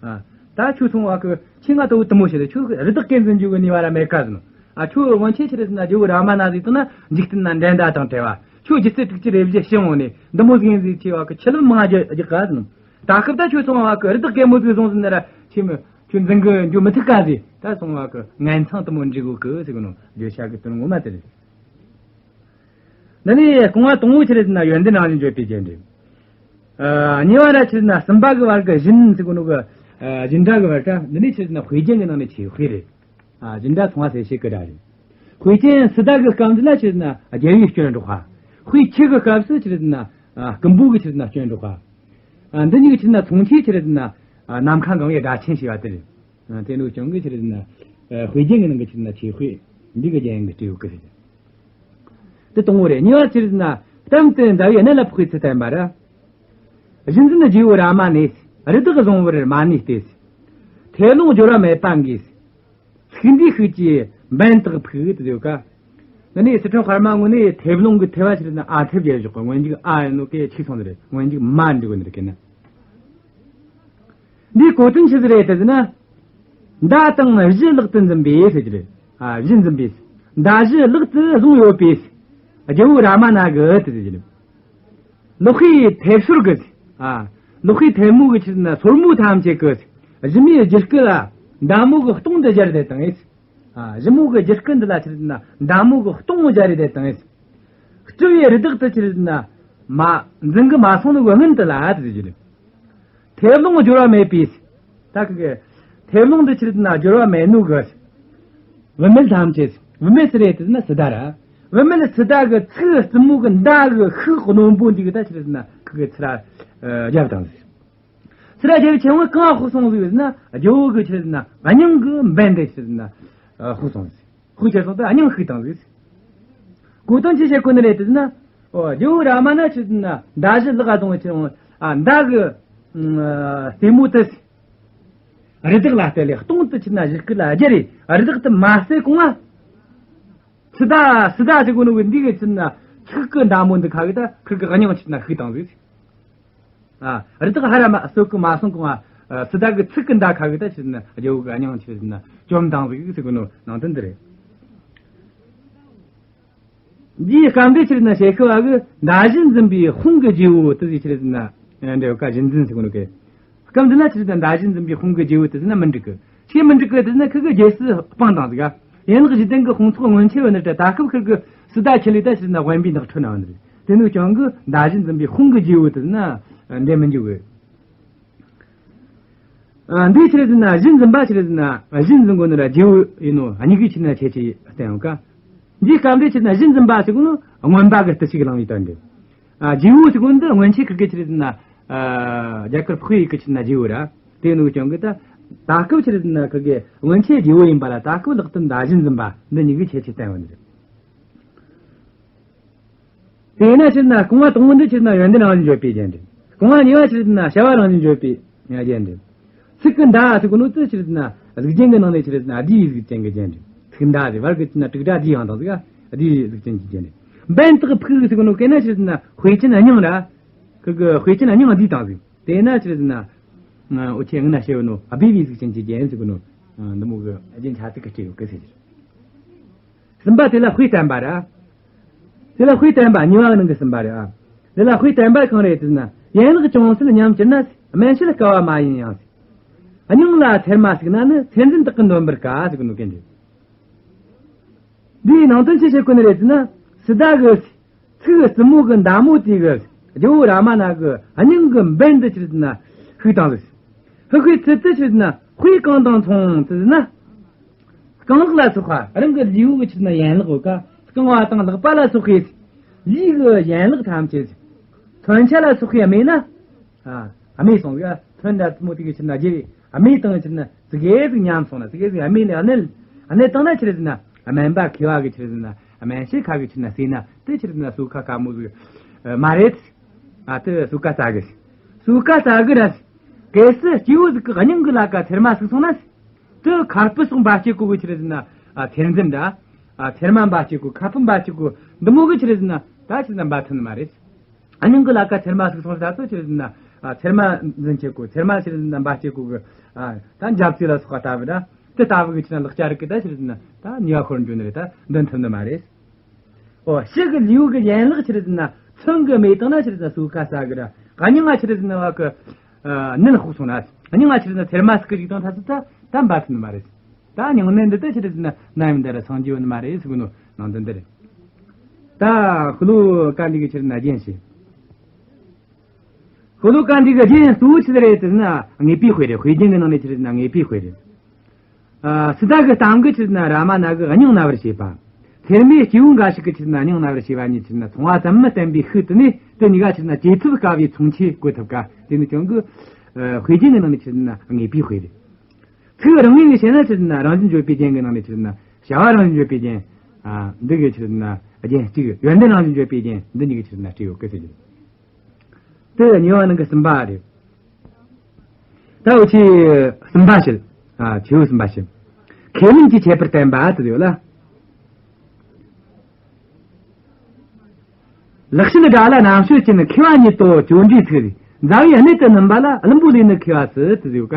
ཨ། ད་ཁྱོད་སོང་བ་གི། ཁྱོས་ང་ལྟ་བུ་དེ་མོ་བྱེད་ལ། ཁྱོད་རི་དྭགས་སྐད་འཛིན་རྒྱུ་གི་ནུས་པ་ར་མེད་ཀ་ཟེར་ནོ། ཨ། ཁྱོད་སྔོན་ཆད་ཆི་རེད་ཟེར་ན། རྒྱལ་བོ་རཱ་མ་ན་ཟིག་དང་ན་འཇིག་རྟེན་ན་འགྲན་ཟླ་དང་བྲལ་བ། ཁྱོད་སྒྱུ་རྩལ་དྲུག་ཅུ་རེ་བཞི་ཤེས་འོང་ནས། འདི་མོ་ཟིག་ཡིན་ཟིག་ཆེ་བ་གི། ཆུ་ལམ་མང་རྒྱག་ག་ཟེར་ནོ། ད་སྐབས་ད་ཁྱོད་སོང་བ་གི། རི་དྭགས་སྐད་མོ་ཟིག་བཟུང་ཟིན་ན་ར། ཁྱོད་མི། ཁྱོད་འཛིན་གི་འགྱོ་མི་ཐུབ་ཀ་ཟིག་ད་སོང་བ་གི་ངན་མཚང་དེ་མོ་འབྲི་གོ་གི་ཟེར་གི་ནོ། བརྗོད་བྱ་གི་དོན་ངོ་མ་དེ་རེད། འདི་ནི་རྐང་བ་དང་པོ་ཆི་རེད་ཟེར་ན། ཡོན་ཏན་རང་བཞིན་བརྗོད་པའི་རྒྱན་རེད། ཨ། གཉིས་པ་ར་ཆི་རེད་ཟེར་ན། གསུམ་པ་གི་བར་གི་བཞིན་ཟེར་གོ་ནོ་གི། ཨ། བཞིན་སྒྲ་གི་བར་ད། འདི་ནི་ཆི་རེད་ཟེར་ན། དཔེ་རྒྱན་གི་ནང་ནས་ཆེས་དཔེ་རེད། ཨ། བཞིན་སྒྲ་མཚུངས་པ་གསལ་བྱེད་ཀྱི་སྒྲ་རེད། དཔེ་ཅན་སི་ཏཱ་གི་སྐབས་འདི་ལ་ཆི་རེད་ཟེར་ན། རྒྱལ་བའི་སྐྱོན་སྒྲོག་པ། དཔེ་ཁྱི་གི་སྐབས་སུ་ཆི་རེད་ཟེར་ན། ཨ། རྐུན་པོ་གི་ཆི་རེད་ཟེར་ན་སྐྱོན་སྒྲོག་པ། ཨ། འདི་གཉིས་ཀྱི་ཆི་རེད་ཟེར་ན་མཚུངས་ཆོས་ཆི་རེད་ཟེར་ན། ཨ། ནམ་མཁའ་གང་བའི་སྒྲ་ཆེན་ཞེས་པ་དེ་རེད། ཨ། དེ་ནོ་ཀྱང་གི་ཆི་རེད་ཟེར་ན། ཨ། དཔེ་རྒྱན་གྱི་ནང་གི་ཆི་རེད་ཟེར་ན་ཆེས་དཔེ། འདི་གི་རྒྱན་གྱི་སྤྲེའུ་གི་རེད། འདི་དང་པོ་རེད། གཉིས་པ་ཆི་རེད་ཟེར་ན། གཏམ་དུ་མཛའ་བོས་གནད་ལ་ཕོག་པའི་ཚུལ་བསྟན་པ་ར། གཞུ་འཛིན་རྗེ་བོ་རཱ་མ་ནས། རི་དྭགས་བཟུང་བར་མ་ནུས་ཏེ། མཐེབ་ལོང་སྦྱོར་བ་མེད་པ་འགས། ཚིག་འདིའི་ཤུགས་ཀྱིས་འབེན་དག་ཕུག་ཏུ་ཡོད་ཀ། འདི་ནི་སི་ཁྲོན་དཔར་མ་ངོས་ནས་མཐེབ་ལོང་གི་མཐེབ་བ་ཆི་རེད་ཟེར་ན། ཨ། མཐེབ་རྒྱག་བཞག་གི། སྔོན་འཇུག་ཨ་ཡིན་ནོ་གི་ཆིག་སོང་ནི་རེད། སྔོན་འཇུག་མ་འབྲི་དགོས་ནི་རེད་གི་ན། འདིའི་གོ་དོན་ཆི་ཟིག་རེད་དེ་ཟེར་ན། མདའ་དང་གཞུ་ལག་ཏུ་འཛིན་པའི་ཟེར་གྱི་རེད། ཨ། གཞུ་འཛིན་པའི། མདའ་གཞུ་ལག་ཏུ་བཟུང་ཡོད་པའི། རྒྱལ་བོ་རཱ་མ་ན་གི་དེ་ཟེར་གྱི་རེད། ལག་པའི་མཐེབ་སོར་གྱི། ཨ། ལག་པའི་མཐེབ་མོ་གི་ཆི་རེད་ཟེར་ན་སོར་མོ་ཐམས་ཅད་ཀྱིས། གཞུ་མོའི་རྒྱུད་སྐུད་ལ་མདའ་མོ་གི་ལྟོང་དེ་སྦྱར་ཏེ་བཏང་ངས། ཨ། གཞུ་མོ་གི་རྒྱུད་སྐུད་འདི་ལ་ཆི་རེད་ཟེར་ན་མདའ་མོ་གི་ལྟོང་སྦྱར་ཏེ་བཏང་ངས། སྤྲུལ་བའི་རི་དྭགས་དེ་ཆི་རེད་ཟེར་ན། མ། འཛིན་གི་མ་སོང་ནོ་གི་སྔོན་དུ་ལ་དེ་ཟེར་གྱི་རེད། མཐེབ་ལོང་སྦྱོར་བ་མེད་པའི། ད་གི་གི། མཐེབ་ལོང་འདི་ཆི་རེད་ཟེར་ན་སྦྱོར་བ་མེད་ནོ་གི། བུད་མེད་ཐམས་ཅད། བུད་མེད་སུ་རེད་དེ་ཟེར་ན་སི་ཏཱ་ར། བུད་མེད་སི་ཏཱ་གི་ཚིག་རྩུབ་མོ་གི་མདའ་གི་ཤུགས་རྣོན་པོ་འདི་གིས་ད་ཆི་རེད་ཟེར་ན་ཁི་གི་ཚུར་ར། ཨ། རྒྱབ་བཏང་ཟིག་ཚུར་ར་རྒྱབ་ཆེན་མོ་གང་ཕོག་སོང་ཟིག་ཟེར་ན། རྒྱལ་བོ་གི་ཆི་རེད་ཟེར་ན་སྙིང་གི་འབེན་དེ་ཆི་རེད་ཟེར་ན། ཨ། ཕོག་སོང་ཟིག་ཕོག་ཁྱེར་སོང་དུས་སྙིང་ཤུགས་བཏང་ཟིག་གོ་དོན་ཆི་བཤད་གོ་ནི་རེད་དེ་ཟེར་ན། ཨོ། རྒྱལ་བོ་རཱ་མ་ན་ཆི་རེད་ཟེར་ན་མདའ་གཞུ་ལག་ག་བཟུང་བའི་ཕྱིར། ཨ། མདའ་གི། ཨ། རྩེ་མོ་དེ་རི་དྭགས་ལ་གཏད་ལས་ལྟོང་དེ་ཆི་རེད་ཟེར་ན་གཞུ་སྐུད་ལ་སྦྱར་རེ། རི་དྭགས་དེ་མ་བསད་གོང་ང་། སི་ཏཱ་སི་ཏཱ་ཟེར་གོ་ནོ་གི་འདི་གི་ཆི་རེད་ཟེར་ན་ཚིག་གི་མདའ་མོ་འདི་ཁ་གིས་ད་ཁིར་གི་སྙིང་ཆི་རེད་ཟེར་ན་ཤུགས་བཏང་ཟིག་ཨ། རི་དྭགས་ཧ་ར་མ་གསོད་གི་མ་སོང་གོང་ང་། ཨ། སི་ཏཱ་གི་ཚིག་གི་མདའ་ཁ་གིས་ད་ཆི་རེད་ཟེར་ན་རྒྱལ་བོ་གི་སྙིང་ཆི་རེད་ཟེར་ན་བཅོམ་བཏང་ཟིག་ཟེར་གོ་ནོ་ནང་དོན་འདི་རེད། འདིའི་སྐབས་འདི་ཆི་རེད་ཟེར་ན་ཞལ་ཤུལ་བ་གིས་མདའ་གཞུ་འཛིན་པའི་དཔུང་གི་རྗེ་བོ་དེ་ཟིག་ཆི་རེད་ཟེར་ན། ཨ། འདྲ་བ་ཀ་གཞུ་འཛིན་ཟེར་གོ་ནོ་གི། སྐབས་འདི་ན་ཆི་རེད་ཟེར་ན་མདའ་གཞུ་འཛིན་པའི་དཔུང་གི་རྗེ་བོ་དེ་ཟེར་ན་མི་འགྲིག་གི། ཆི་མི་འགྲིག་གི་དེ་ཟེར་ན་ཁི་གི་རྗེས་སུ་སྤངས་བཏང་ཟིག་ཡན་ལག་བཞི་ལྡན་གི་དཔུང་ཚོགས་སྔོན་ཆད་བ་ནི་ད་སྐབས་ཁིར་གི་སི་ཏཱ་ཁྲིད་ལས་ད་ཆི་རེད་ཟེར་ན་དབེན་པའི་ནགས་ཁྲོད་ན་བ་ནི་རེད། དེ་ནོ་ཀྱང་གི་མདའ་གཞུ་འཛིན་པའི་དཔུང་གི་རྗེ་བོ་དེ་ཟེར་ན་འདྲ་མི་འཇུག་གི། ཨ། འདི་ཆི་རེད་ཟེར་ན་གཞུ་འཛིན་པ་ཆི་རེད་ཟེར་ན་གཞུ་འཛིན་གོ་ནི་ར་རྗེ་བོ་ཡིན་ནོ། གཉིས་ཀའི་ཆི་རེད་ཟེར་ན་ཁྱད་ཆོས་བསྟན་ཡོད་ཀ། འདིའི་སྐབས་འདི་ཆི་རེད་ཟེར་ན་གཞུ་འཛིན་པ་ཟེར་གོ་ནོ་རྔོན་པ་གི་བརྟུལ་ཞུགས་བླངས་པའི་དོན་ཏེ། ཨ། རྗེ་བོ་ཟེར་གོ་ནོ་འདི་སྔོན་ཆད་ཁིར་གི་ཆི་རེད་ཟེར་ན། ཨ། རྒྱ་གར་འཕགས་ཡུལ་གི་ཆི་རེད་ཟེར་ན་རྗེ་བོ་ར། དེ་ནོ་ཀྱང་གི་ད་ད་སྐབས་ཆི་རེད་ཟེར་ན་ཁིར་གི་སྔོན་ཆད་རྗེ་བོ་ཡིན་པ་ལ་ད་སྐབས་ལག་ཏུ་མདའ་གཞུ་འཛིན་པ་འདི་གཉིས་ཀའི་ཁྱད་ཆོས་བསྟན་ཡོད་ནི་རེད། དེས་ན་ཆི་རེད་ཟེར་ན་རྐང་བ་དང་པོ་འདི་ཆི་རེད་ཟེར་ན་ཡོན་ཏན་རང་བཞིན་བརྗོད་པའི་རྒྱན་ཏེ། རྐང་བ་གཉིས་པ་ཆི་རེད་ཟེར་ན་བྱ་བ་རང་བཞིན་བརྗོད་པའི་རྒྱན་ཏེ། ཚིག་གི་མདའ་ཟེར་གོ་ནོ་དེ་ཆི་རེད་ཟེར་ན་གཟུགས་ཅན་གྱི་ནང་ནས་ཆི་རེད་ཟེར་ན་བསྡུས་པའི་གཟུགས་ཅན་གྱི་རྒྱན་ཏེ། ཚིག་མདའ་ཟེར་བར་གྱི་ཆི་རེད་ཟེར་ན་དྲུག་སྒྲ་བསྡུས་ཡང་དང་ཟིག་ག་བསྡུས་པའི་གཟུགས་ཅན་གྱི་རྒྱན་ཏེ། འབེན་དག་ཕུག་ཟེར་གོ་ནོ་གན་ན་ཆི་རེད་ཟེར་ན་དཔེ་ཅན་སྙིང་ར། ཁིར་གི་དཔེ་ཅན་སྙིང་བསྡུས་དང་ཟིག་དེས་ན་ཆི་རེད་ཟེར་ན། འུ་ཆོས་སྔོན་ན་བཤད་ཡོད་ནོ་སྦས་པའི་གཟུགས་ཅན་གྱི་རྒྱན་ཟེར་གོ་ནོ། འདི་མོ་གི་རྒྱན་ཆ་ཚིག་གི་སྤྲས་ཡོད་གི་ཟེར་གྱི་རེད། གསུམ་པ་དེ་ལ་དཔེ་བསྟན་པ་ར། དེ་ལ་དཔེ་བསྟན་པ་གཉིས་པ་གི་ནང་གི་གསུམ་པ་རེད་ཨ། དེ་ལ་དཔེ་བསྟན་པ་གང་རེད་ཟེར་ན། ཡན་ལག་ཅུང་ཟད་ཉམས་གྱུར་ན། སྨན་དཔྱད་དཀའ་བ་མ་ཡིན་ཡང་། སྙིང་ལ་ཚེར་མ་ཟུག་ན་ནི་ཚེར་འཛིན་དག་གི་འདོན་པར་དཀའ་ཟེར་གི་ནོ་གན་རེད། འདིའི་ནང་དོན་ཆི་བཤད་གོ་ནི་རེད་ཟེར་ན། སི་ཏཱ་གི་ཚིག་རྩུབ་མོ་གི་མདའ་མོ་དེ་གི་རྒྱལ་བོ་རཱ་མ་ན་གི་སྙིང་གི་འབེན་དུ་ཆི་རེད་ཟེར་ན་ཤུགས་བཏང་ཟིག། ཤུགས་ཤུགས་ཚུལ་དུ་ཆི་རེད་ཟེར་ན་དཔེ་གང་དང་མཚུངས་ཟེར་ན། རྐང་ལག་ལ་སོགས་པ་རང་གི་ལུས་པོ་གི་ཆི་རེད་ཟེར་ན་ཡན་ལག་གོ་ཀ། རྐང་བ་དང་ལག་པ་ལ་སོགས་པའི་ལུས་གི་ཡན་ལག་ཐམས་ཅད་མཚོན་ཆ་ལ་སོགས་པའི་རྨས་ན། ཨ། རྨས་སོང་གི། མཚོན་འདྲ་རྩུབ་མོ་དེ་གི་ཆི་རེད་ཟེར་ན་རྒྱལ་བའི་རྨས་དང་ཆི་རེད་ཟེར་ན་ཙི་གེ་ཟིག་ཉམས་སོང་ན། ཙི་གེ་ཟིག་རྨས་ནས་གནས་གནས་བཏང་ན་ཆི་རེད་ཟེར་ན་སྨན་པ་མཁས་པ་གི་ཆི་རེད་ཟེར་ན་སྨན་དཔྱད་ཁ་གི་ཆི་རེད་ཟེར་ན་ཟས་ན་དེ་ཆི་རེད་ཟེར་ན་གསོ་ཁ་དཀའ་མོ་ཟིག་མ་རེད། ཨ། དེ་གསོ་ཁ་སླ་གི། གསོ་ཁ་སླ་གི་ར། གལ་སྲིད་སྐྱེ་བོ་ཟིག་གི་སྙིང་གི་ལ་ཀ་ཚེར་མ་ཟུག་སོང་ན། དེ་ཁ་སྤུ་སོགས་འབའ་སྐྱེ་གོ་གི་ཆི་རེད་ཟེར་ན། ཨ། ཚེར་འཛིན་འདྲ། ཨ། ཚེར་མ་འབའ་སྐྱེ་གོ། ཁ་སྤུ་འབའ་སྐྱེ་གོ། འདི་མོ་གི་ཆི་རེད་ཟེར་ན་ད་ཆི་རེད་ཟེར་ན་འབའ་ཐུབ་ནི་མ་རེད། ཨ། སྙིང་གི་ལ་ཀ་ཚེར་མ་ཟུག་སོང་ཟེར་ད་ཚོ་ཆི་རེད་ཟེར་ན། ཨ། ཚེར་མ་འཛིན་སྐྱེ་གོ། ཚེར་མ་ཆི་རེད་ཟེར་ན་འབའ་སྐྱེ་གོ་གི། ཨ། ད་འཇབ་རྩེ་ལ་སོགས་པ་ལྟ་བུ་འདྲ། དེ་ལྟ་བུ་གི་ཆི་རེད་ཟེར་ན་ལག་ཆ་རིགས་གི་ད་ཆི་རེད་ཟེར་ན་ད་ནུས་པ་ཤོར་འགྱོ་ནི་རེད། ད་འདོན་ཐུབ་ནི་མ་རེད། ཨོ། ཕྱི་གི་ལུས་གི་ཡན་ལག་ཆི་རེད་ཟེར་ན་མཚོན་གི་རྨས་བཏང་ན་ཆི་རེད་ཟེར་ན་གསོ་ཁ་སླ་གི་ར། ཨ། སྙིང་ང་ཆི་རེད་ཟེར་ན་བ་གི། ཨ། ནད་ཕོག་སོང་ན། སྙིང་ང་ཆི་རེད་ཟེར་ན་ཚེར་མ་ཟུག་གི་རིགས་དང་ཐ་ཚིག་ད་ད་འབའ་ཐུབ་ནི་མ་རེད། ད་སྙིང་ནད་འདི་ད་ཆི་རེད་ཟེར་ན་ནམ་ཡིན་ད་ར་སངས་རྒྱས་ཡོད་ནི་མ་རེད་ཟེར་གོ་ནོ་ནང་དོན་འདི་རེད། ད་ཤོ་ལོ་ཀ་འདི་གི་ཆི་རེད་ཟེར་ན་རྒྱན་བཤད། ཤོ་ལོ་ཀ་འདི་གི་རྒྱན་གཙོ་བོ་ཆི་རེད་ཟེར་ན་དངོས་པོའི་དཔེ་རེད། དཔེ་རྒྱན་གི་ནང་ནས་ཆི་རེད་ཟེར་ན་དངོས་པོའི་དཔེ་རེད། ཨ། སི་ཏཱ་གི་གཏམ་གི་ཆི་རེད་ཟེར་ན་རཱ་མ་ན་གི་སྙིང་ན་བར་བྱེད་པ། ཚེར་མས་སྐྱེ་བོ་འགའ་ཞིག་གི་ཆི་རེད་ཟེར་ན་སྙིང་ན་བར་བྱེད་པ་གཉིས་ཆི་རེད་ཟེར་ན་མཚུངས་པ་ཙམ་མི་བསྟན་པའི་ཤུགས་དེ་ནས་དེ་གཉིས་ཀ་ཆི་རེད་ཟེར་ན་བཅས་ཐུབ་དཀའ་བའི་མཚུངས་ཆོས་བཀོད་ཐུབ་ཀ། དེ་ནི་ཀྱང་གི། ཨ། དཔེ་རྒྱན་གི་ནང་ནས་ཆི་རེད་ཟེར་ན་དངོས་པོའི་དཔེ་རེད། ཚིག་རང་ངོས་ནས་བཤད་ན་ཆི་རེད་ཟེར་ན་རང་བཞིན་བརྗོད་པའི་རྒྱན་གི་ནང་ནས་ཆི་རེད་ཟེར་ན་བྱ་བ་རང་བཞིན་བརྗོད་པའི་རྒྱན། ཨ། འདི་གི་ཆི་རེད་ཟེར་ན་རྒྱན་གཅིག། ཡོན་ཏན་རང་བཞིན་བརྗོད་པའི་རྒྱན་འདི་གཉིས་ཀྱི་ཆི་རེད་ཟེར་ན་སྤྲས་ཡོད་གི་ཟེར་རྒྱུ། དེ་གཉིས་པ་ནང་གི་གསུམ་པ་རེད། ད་འུ་ཆོས་གསུམ་པ་བཤད། ཨ། ཆེ་བོ་གསུམ་པ་བཤད། ཁས་ལེན་གྱི་ཁྱད་པར་བསྟན་པ་དེ་ཡོད་ལ། ལེགས་བཤད་སྒྲ་ལ་རྣམ་དཔྱོད་ཅན། མཁས་པ་ཉིད་དོ་ཅོ་འདྲིའི་ཚིག། མཛའ་བའི་གནད་དུ་བསྣུན་པ་ལ། བླུན་པོ་ལས་ནི་མཁས་པ་སུ། དེ་ཡོད་ཀ།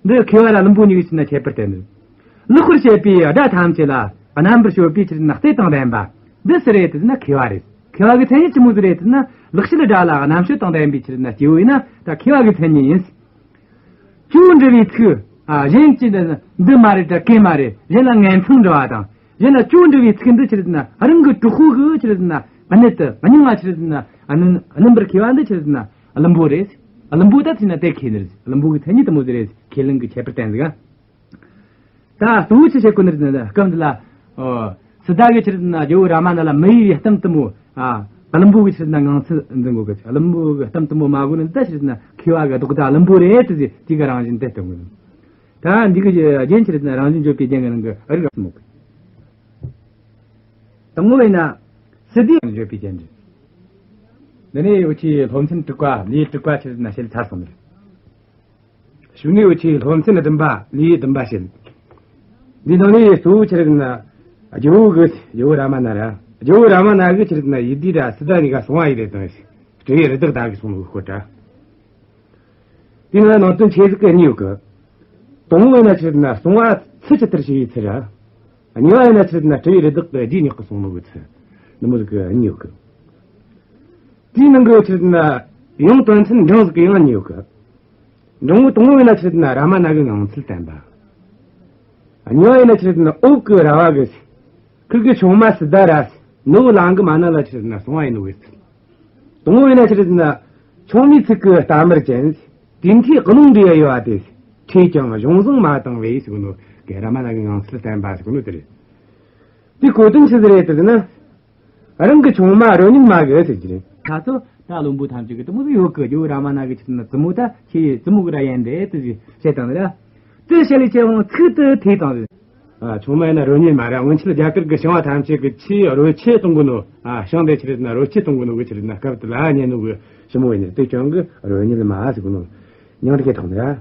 འདི་མཁས་པ་ལ་བླུན་པོ་གཉིས་ཀྱི་ཆི་རེད་ཟེར་ན་ཁྱད་པར་བསྟན་འདུག། ལེགས་པར་བཤད་པའི་སྒྲ་ཐམས་ཅད་ལ་རྣམ་པར་དཔྱོད་པའི་ཆི་རེད་ཟེར་ན་རྩལ་དང་ལྡན་པ། འདི་སུ་རེད་ཟེར་ན་མཁས་པ་རེད། མཁས་པ་གི་མཚན་ཉིད་ཆི་མོ་ཟིག་རེད་ཟེར་ན། ལེགས་བཤད་སྒྲ་ལ་རྣམ་དཔྱོད་དང་ལྡན་པའི་ཆི་རེད་ཟེར་ན་སྐྱེ་བོ་ཡིན་ན་ད་མཁས་པ་གི་མཚན་ཉིད་ཡིན། ཅོ་འདྲི་བའི་ཚིག། ཨ། གཞན་གྱི་འདི་མ་རེད་དྲ་སྐད་མ་རེད། གཞན་ལ་ངན་མཚང་འདྲི་བ་དང་། གཞན་ལ་ཅོ་འདྲི་བའི་ཚིག་འདི་ཆི་རེད་ཟེར་ན་རང་གི་གྲོགས་པོ་གི་ཆི་རེད་ཟེར་ན་གནད་དུ་སྙིང་ང་ཆི་རེད་ཟེར་ན་བསྣུན་བསྣུན་པར་མཁས་པ་འདི་ཆི་རེད་ཟེར་ན་བླུན་པོ་རེད། བླུན་པོ་ད་ཆི་རེད་ཟེར་ན་དེ་མཁས་ནི་རེད། བླུན་པོ་གི་མཚན་ཉིད་དེ་མོ་ཟིག་རེད། ཁས་ལེན་གྱི་ཁྱད་པར་བསྟན་ཟིག། ད་གཙོ་བོ་ཆི་བཤད་གོ་ནི་རེད་ཟེར་ན་སྐབས་འདི་ལ། ཨོ། སི་ཏཱ་གི་ཆི་རེད་ཟེར་ན་རྒྱལ་བོ་རཱ་མ་ན་ལ་མི་ཡི་གཏམ་དེ་མོ། ཨ། བླུན་པོ་གི་ཆི་རེད་ཟེར་ན་ངང་ཚུལ་འཛིན་གོ་གི། བླུན་པོ་གི་གཏམ་དེ་མོ་མ་གོ་ནི་ད་ཆི་རེད་ཟེར་ན་མཁས་པ་གི་ལྡོག་ཟླ་བླུན་པོ་རེད་དེ་ཟེར། དེ་གི་རང་བཞིན་དེ་སྟོན་གོ་ནི། ད་འདི་གི་རྒྱན་ཆི་རེད་ཟེར་ན་རང་བཞིན་བརྗོད་པའི་རྒྱན་གི་ནང་གི་རིགས་རགས་མོ་གི། དང་པོ་ཡིན་ན་སི་ཏཱའི་རང་བཞིན་བརྗོད་པའི་རྒྱན་རེད། འདི་ནས་འུ་ཆོས་སློབ་ཚན་དྲུག་པ་ལེའུ་དྲུག་པ་ཆི་རེད་ཟེར་ན་བཤད་ཚར་སོང་ནི་རེད། གཞུག་ནས་འུ་ཆོས་སློབ་ཚན་བདུན་པ་ལེའུ་བདུན་པ་བཤད། འདི་ནང་ནས་གཙོ་བོ་ཆི་རེད་ཟེར་ན། རྒྱལ་བོ་གི་རྒྱལ་བོ་རཱ་མ་ན་ར། རྒྱལ་བོ་རཱ་མ་ན་གི་ཆི་རེད་ཟེར་ན་ཡིད་བདེ་ར་སི་ཏཱ་གཉིས་ཀ་སྲུང་བ་ཡི་རེད་དང་། སྤྲེའུ་རི་དྭགས་བདའ་གི་སོང་ནོ་གི་སྐོར་ར། དེ་ནང་ནང་དོན་ཆེ་ཟིག་གི་གཉིས་ཡོད་གི། དང་པོ་ཡིན་ན་ཆི་རེད་ཟེར་ན་སྲུང་བ་ཚུལ་ཇི་ལྟར་བྱེད་པའི་ཚུལ་ར། གཉིས་པ་ཡིན་ན་ཆི་རེད་ཟེར་ན་སྤྲེའུ་རི་དྭགས་ཀྱི་རྗེས་སྙེག་གི་སོང་ནོ་གི་ཚུལ། འདི་མོ་ཟིག་གི་གཉིས་ཡོད་གི། དེའི་ནང་གི་ཆི་རེད་ཟེར་ན་ཡང་དོན་ཚན་འབྲིང་ཟིག་གི་ཡང་གཉིས་ཡོད་གི། འབྲིང་བོ་དང་པོ་ཡིན་ན་ཆི་རེད་ཟེར་ན་རཱ་མ་ན་གི་ངང་ཚུལ་བསྟན་པ། གཉིས་པ་ཡིན་ན་ཆི་རེད་ཟེར་ན་འོབས་ཀྱི་ར་བ་གི། ཁིར་གི་ཆུང་མ་སི་ཏཱ་ར་ནུ་བོ་ལང་གི་མ་ན་ལ་ཆི་རེད་ཟེར་ན་སྲུང་བ་ཡིན་ནོ་གི་ཚུལ། དང་པོ་ཡིན་ན་ཆི་རེད་ཟེར་ན། ཆུང་མའི་ཚིག་གི་རྟ་དམར་ཅན། དེ་མཐའི་རླུང་འདྲེས་ཡོད་པ་དེ། ཁྲོས་ཀྱང་གཞུང་བཟང་མ་བཏང་བས་ཟེར་གོ་ནོ་གི་རཱ་མ་ན་གི་ངང་ཚུལ་བསྟན་པ་ཟེར་གོ་ནོ་དེ་རེད། དེའི་གོ་དོན་ཆི་ཟིག་རེད་ཟེར་ན། རང་གི་ཆུང་མ་རོལ་རྙེད་མ་གི་ཟེར་གྱི་རེད། ད་ཚོ་ད་བློན་པོ་ཐམས་ཅད་ཀྱི་དེ་མོ་ཟིག་ཡོད་གི། རྒྱལ་བོ་རཱ་མ་ན་གི་ཆི་རེད་ཟེར་ན་བཙུན་མོ་ད་ཁྱེད་བཙུན་མོ་གི་ར་ཡན་དེ་དེ་ཟིག་བཤད་བཏང་ནི་ར། དེ་བཤད་ལས་ཁྱེད་འོང་ཚིག་དེ་ཐོས་བཏང་ཟིག། ཨ། ཆུང་མ་ཡིན་ན་རོལ་རྙེད་མ་ར། སྔོན་ཆད་རྒྱ་གར་གྱི་ཞིང་བ་ཐམས་ཅད་ཀྱི་ཆེས་རོལ་ཆས་གཏོང་གི་ནོ། ཨ། ཞིང་དེ་ཆི་རེད་ཟེར་ན་རོལ་ཆས་གཏོང་གི་ནོ་གི་ཆི་རེད་ཟེར་ན་སྐབས་དེ་ལ་ཉན་ནོ་གི་ཞི་མོ་ཡིན་ནི་དེ་ཀྱང་གི་རོལ་རྙེད་མ་ཟེར་གི་ནོ། མྱིང་དེ་ཐོགས་ནི་ར།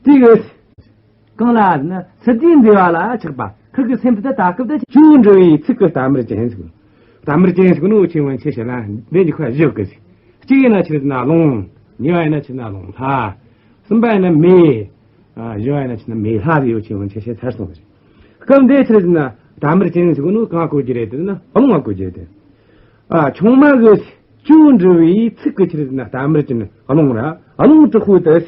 དེ་གི་གང་ལ་ཟེར་ན་སི་ཏཱའི་མཛེས་པ་ལ་ཆགས་པ། ཁིར་གི་སེམས་དེ་ད་ད་སྐབས་དེ་ཅོ་འདྲི་བའི་ཚིག་གི་རྟ་དམར་ཅན་ཟེར་གི་ནོ། རྟ་དམར་ཅན་ཟེར་གི་ནོ་ཆེ་བོ་ཆེ་ཤེས་ལ་འདི་གཉིས་ཁ་བཞི་གི་ཟེར། གཅིག་ཡིན་ན་ཆི་རེད་ཟེར་ན་རླུང་། གཉིས་པ་ཡིན་ན་ཆི་རེད་ཟེར་ན་རླུང་ལྷ། གསུམ་པ་ཡིན་ན་མེ། ཨ། བཞི་བ་ཡིན་ན་ཆི་རེད་ཟེར་ན་མེ་ལྷ་ཟེར་ཡོད་ཆེ་བོ་ཆེ་ཤེས་ཚར་སོང་ཟེར། སྐབས་འདི་ཆི་རེད་ཟེར་ན་རྟ་དམར་ཅན་ཟེར་གི་ནོ་གང་གོ་རྒྱུ་རེད་ཟེར་ན་རླུང་ང་གོ་རྒྱུ་རེད། ཨ། ཆུང་མ་གི་ཅོ་འདྲི་བའི་ཚིག་གི་ཆི་རེད་ཟེར་ན་རྟ་དམར་ཅན་རླུང་ར། རླུང་དྲག་པོ་དེ།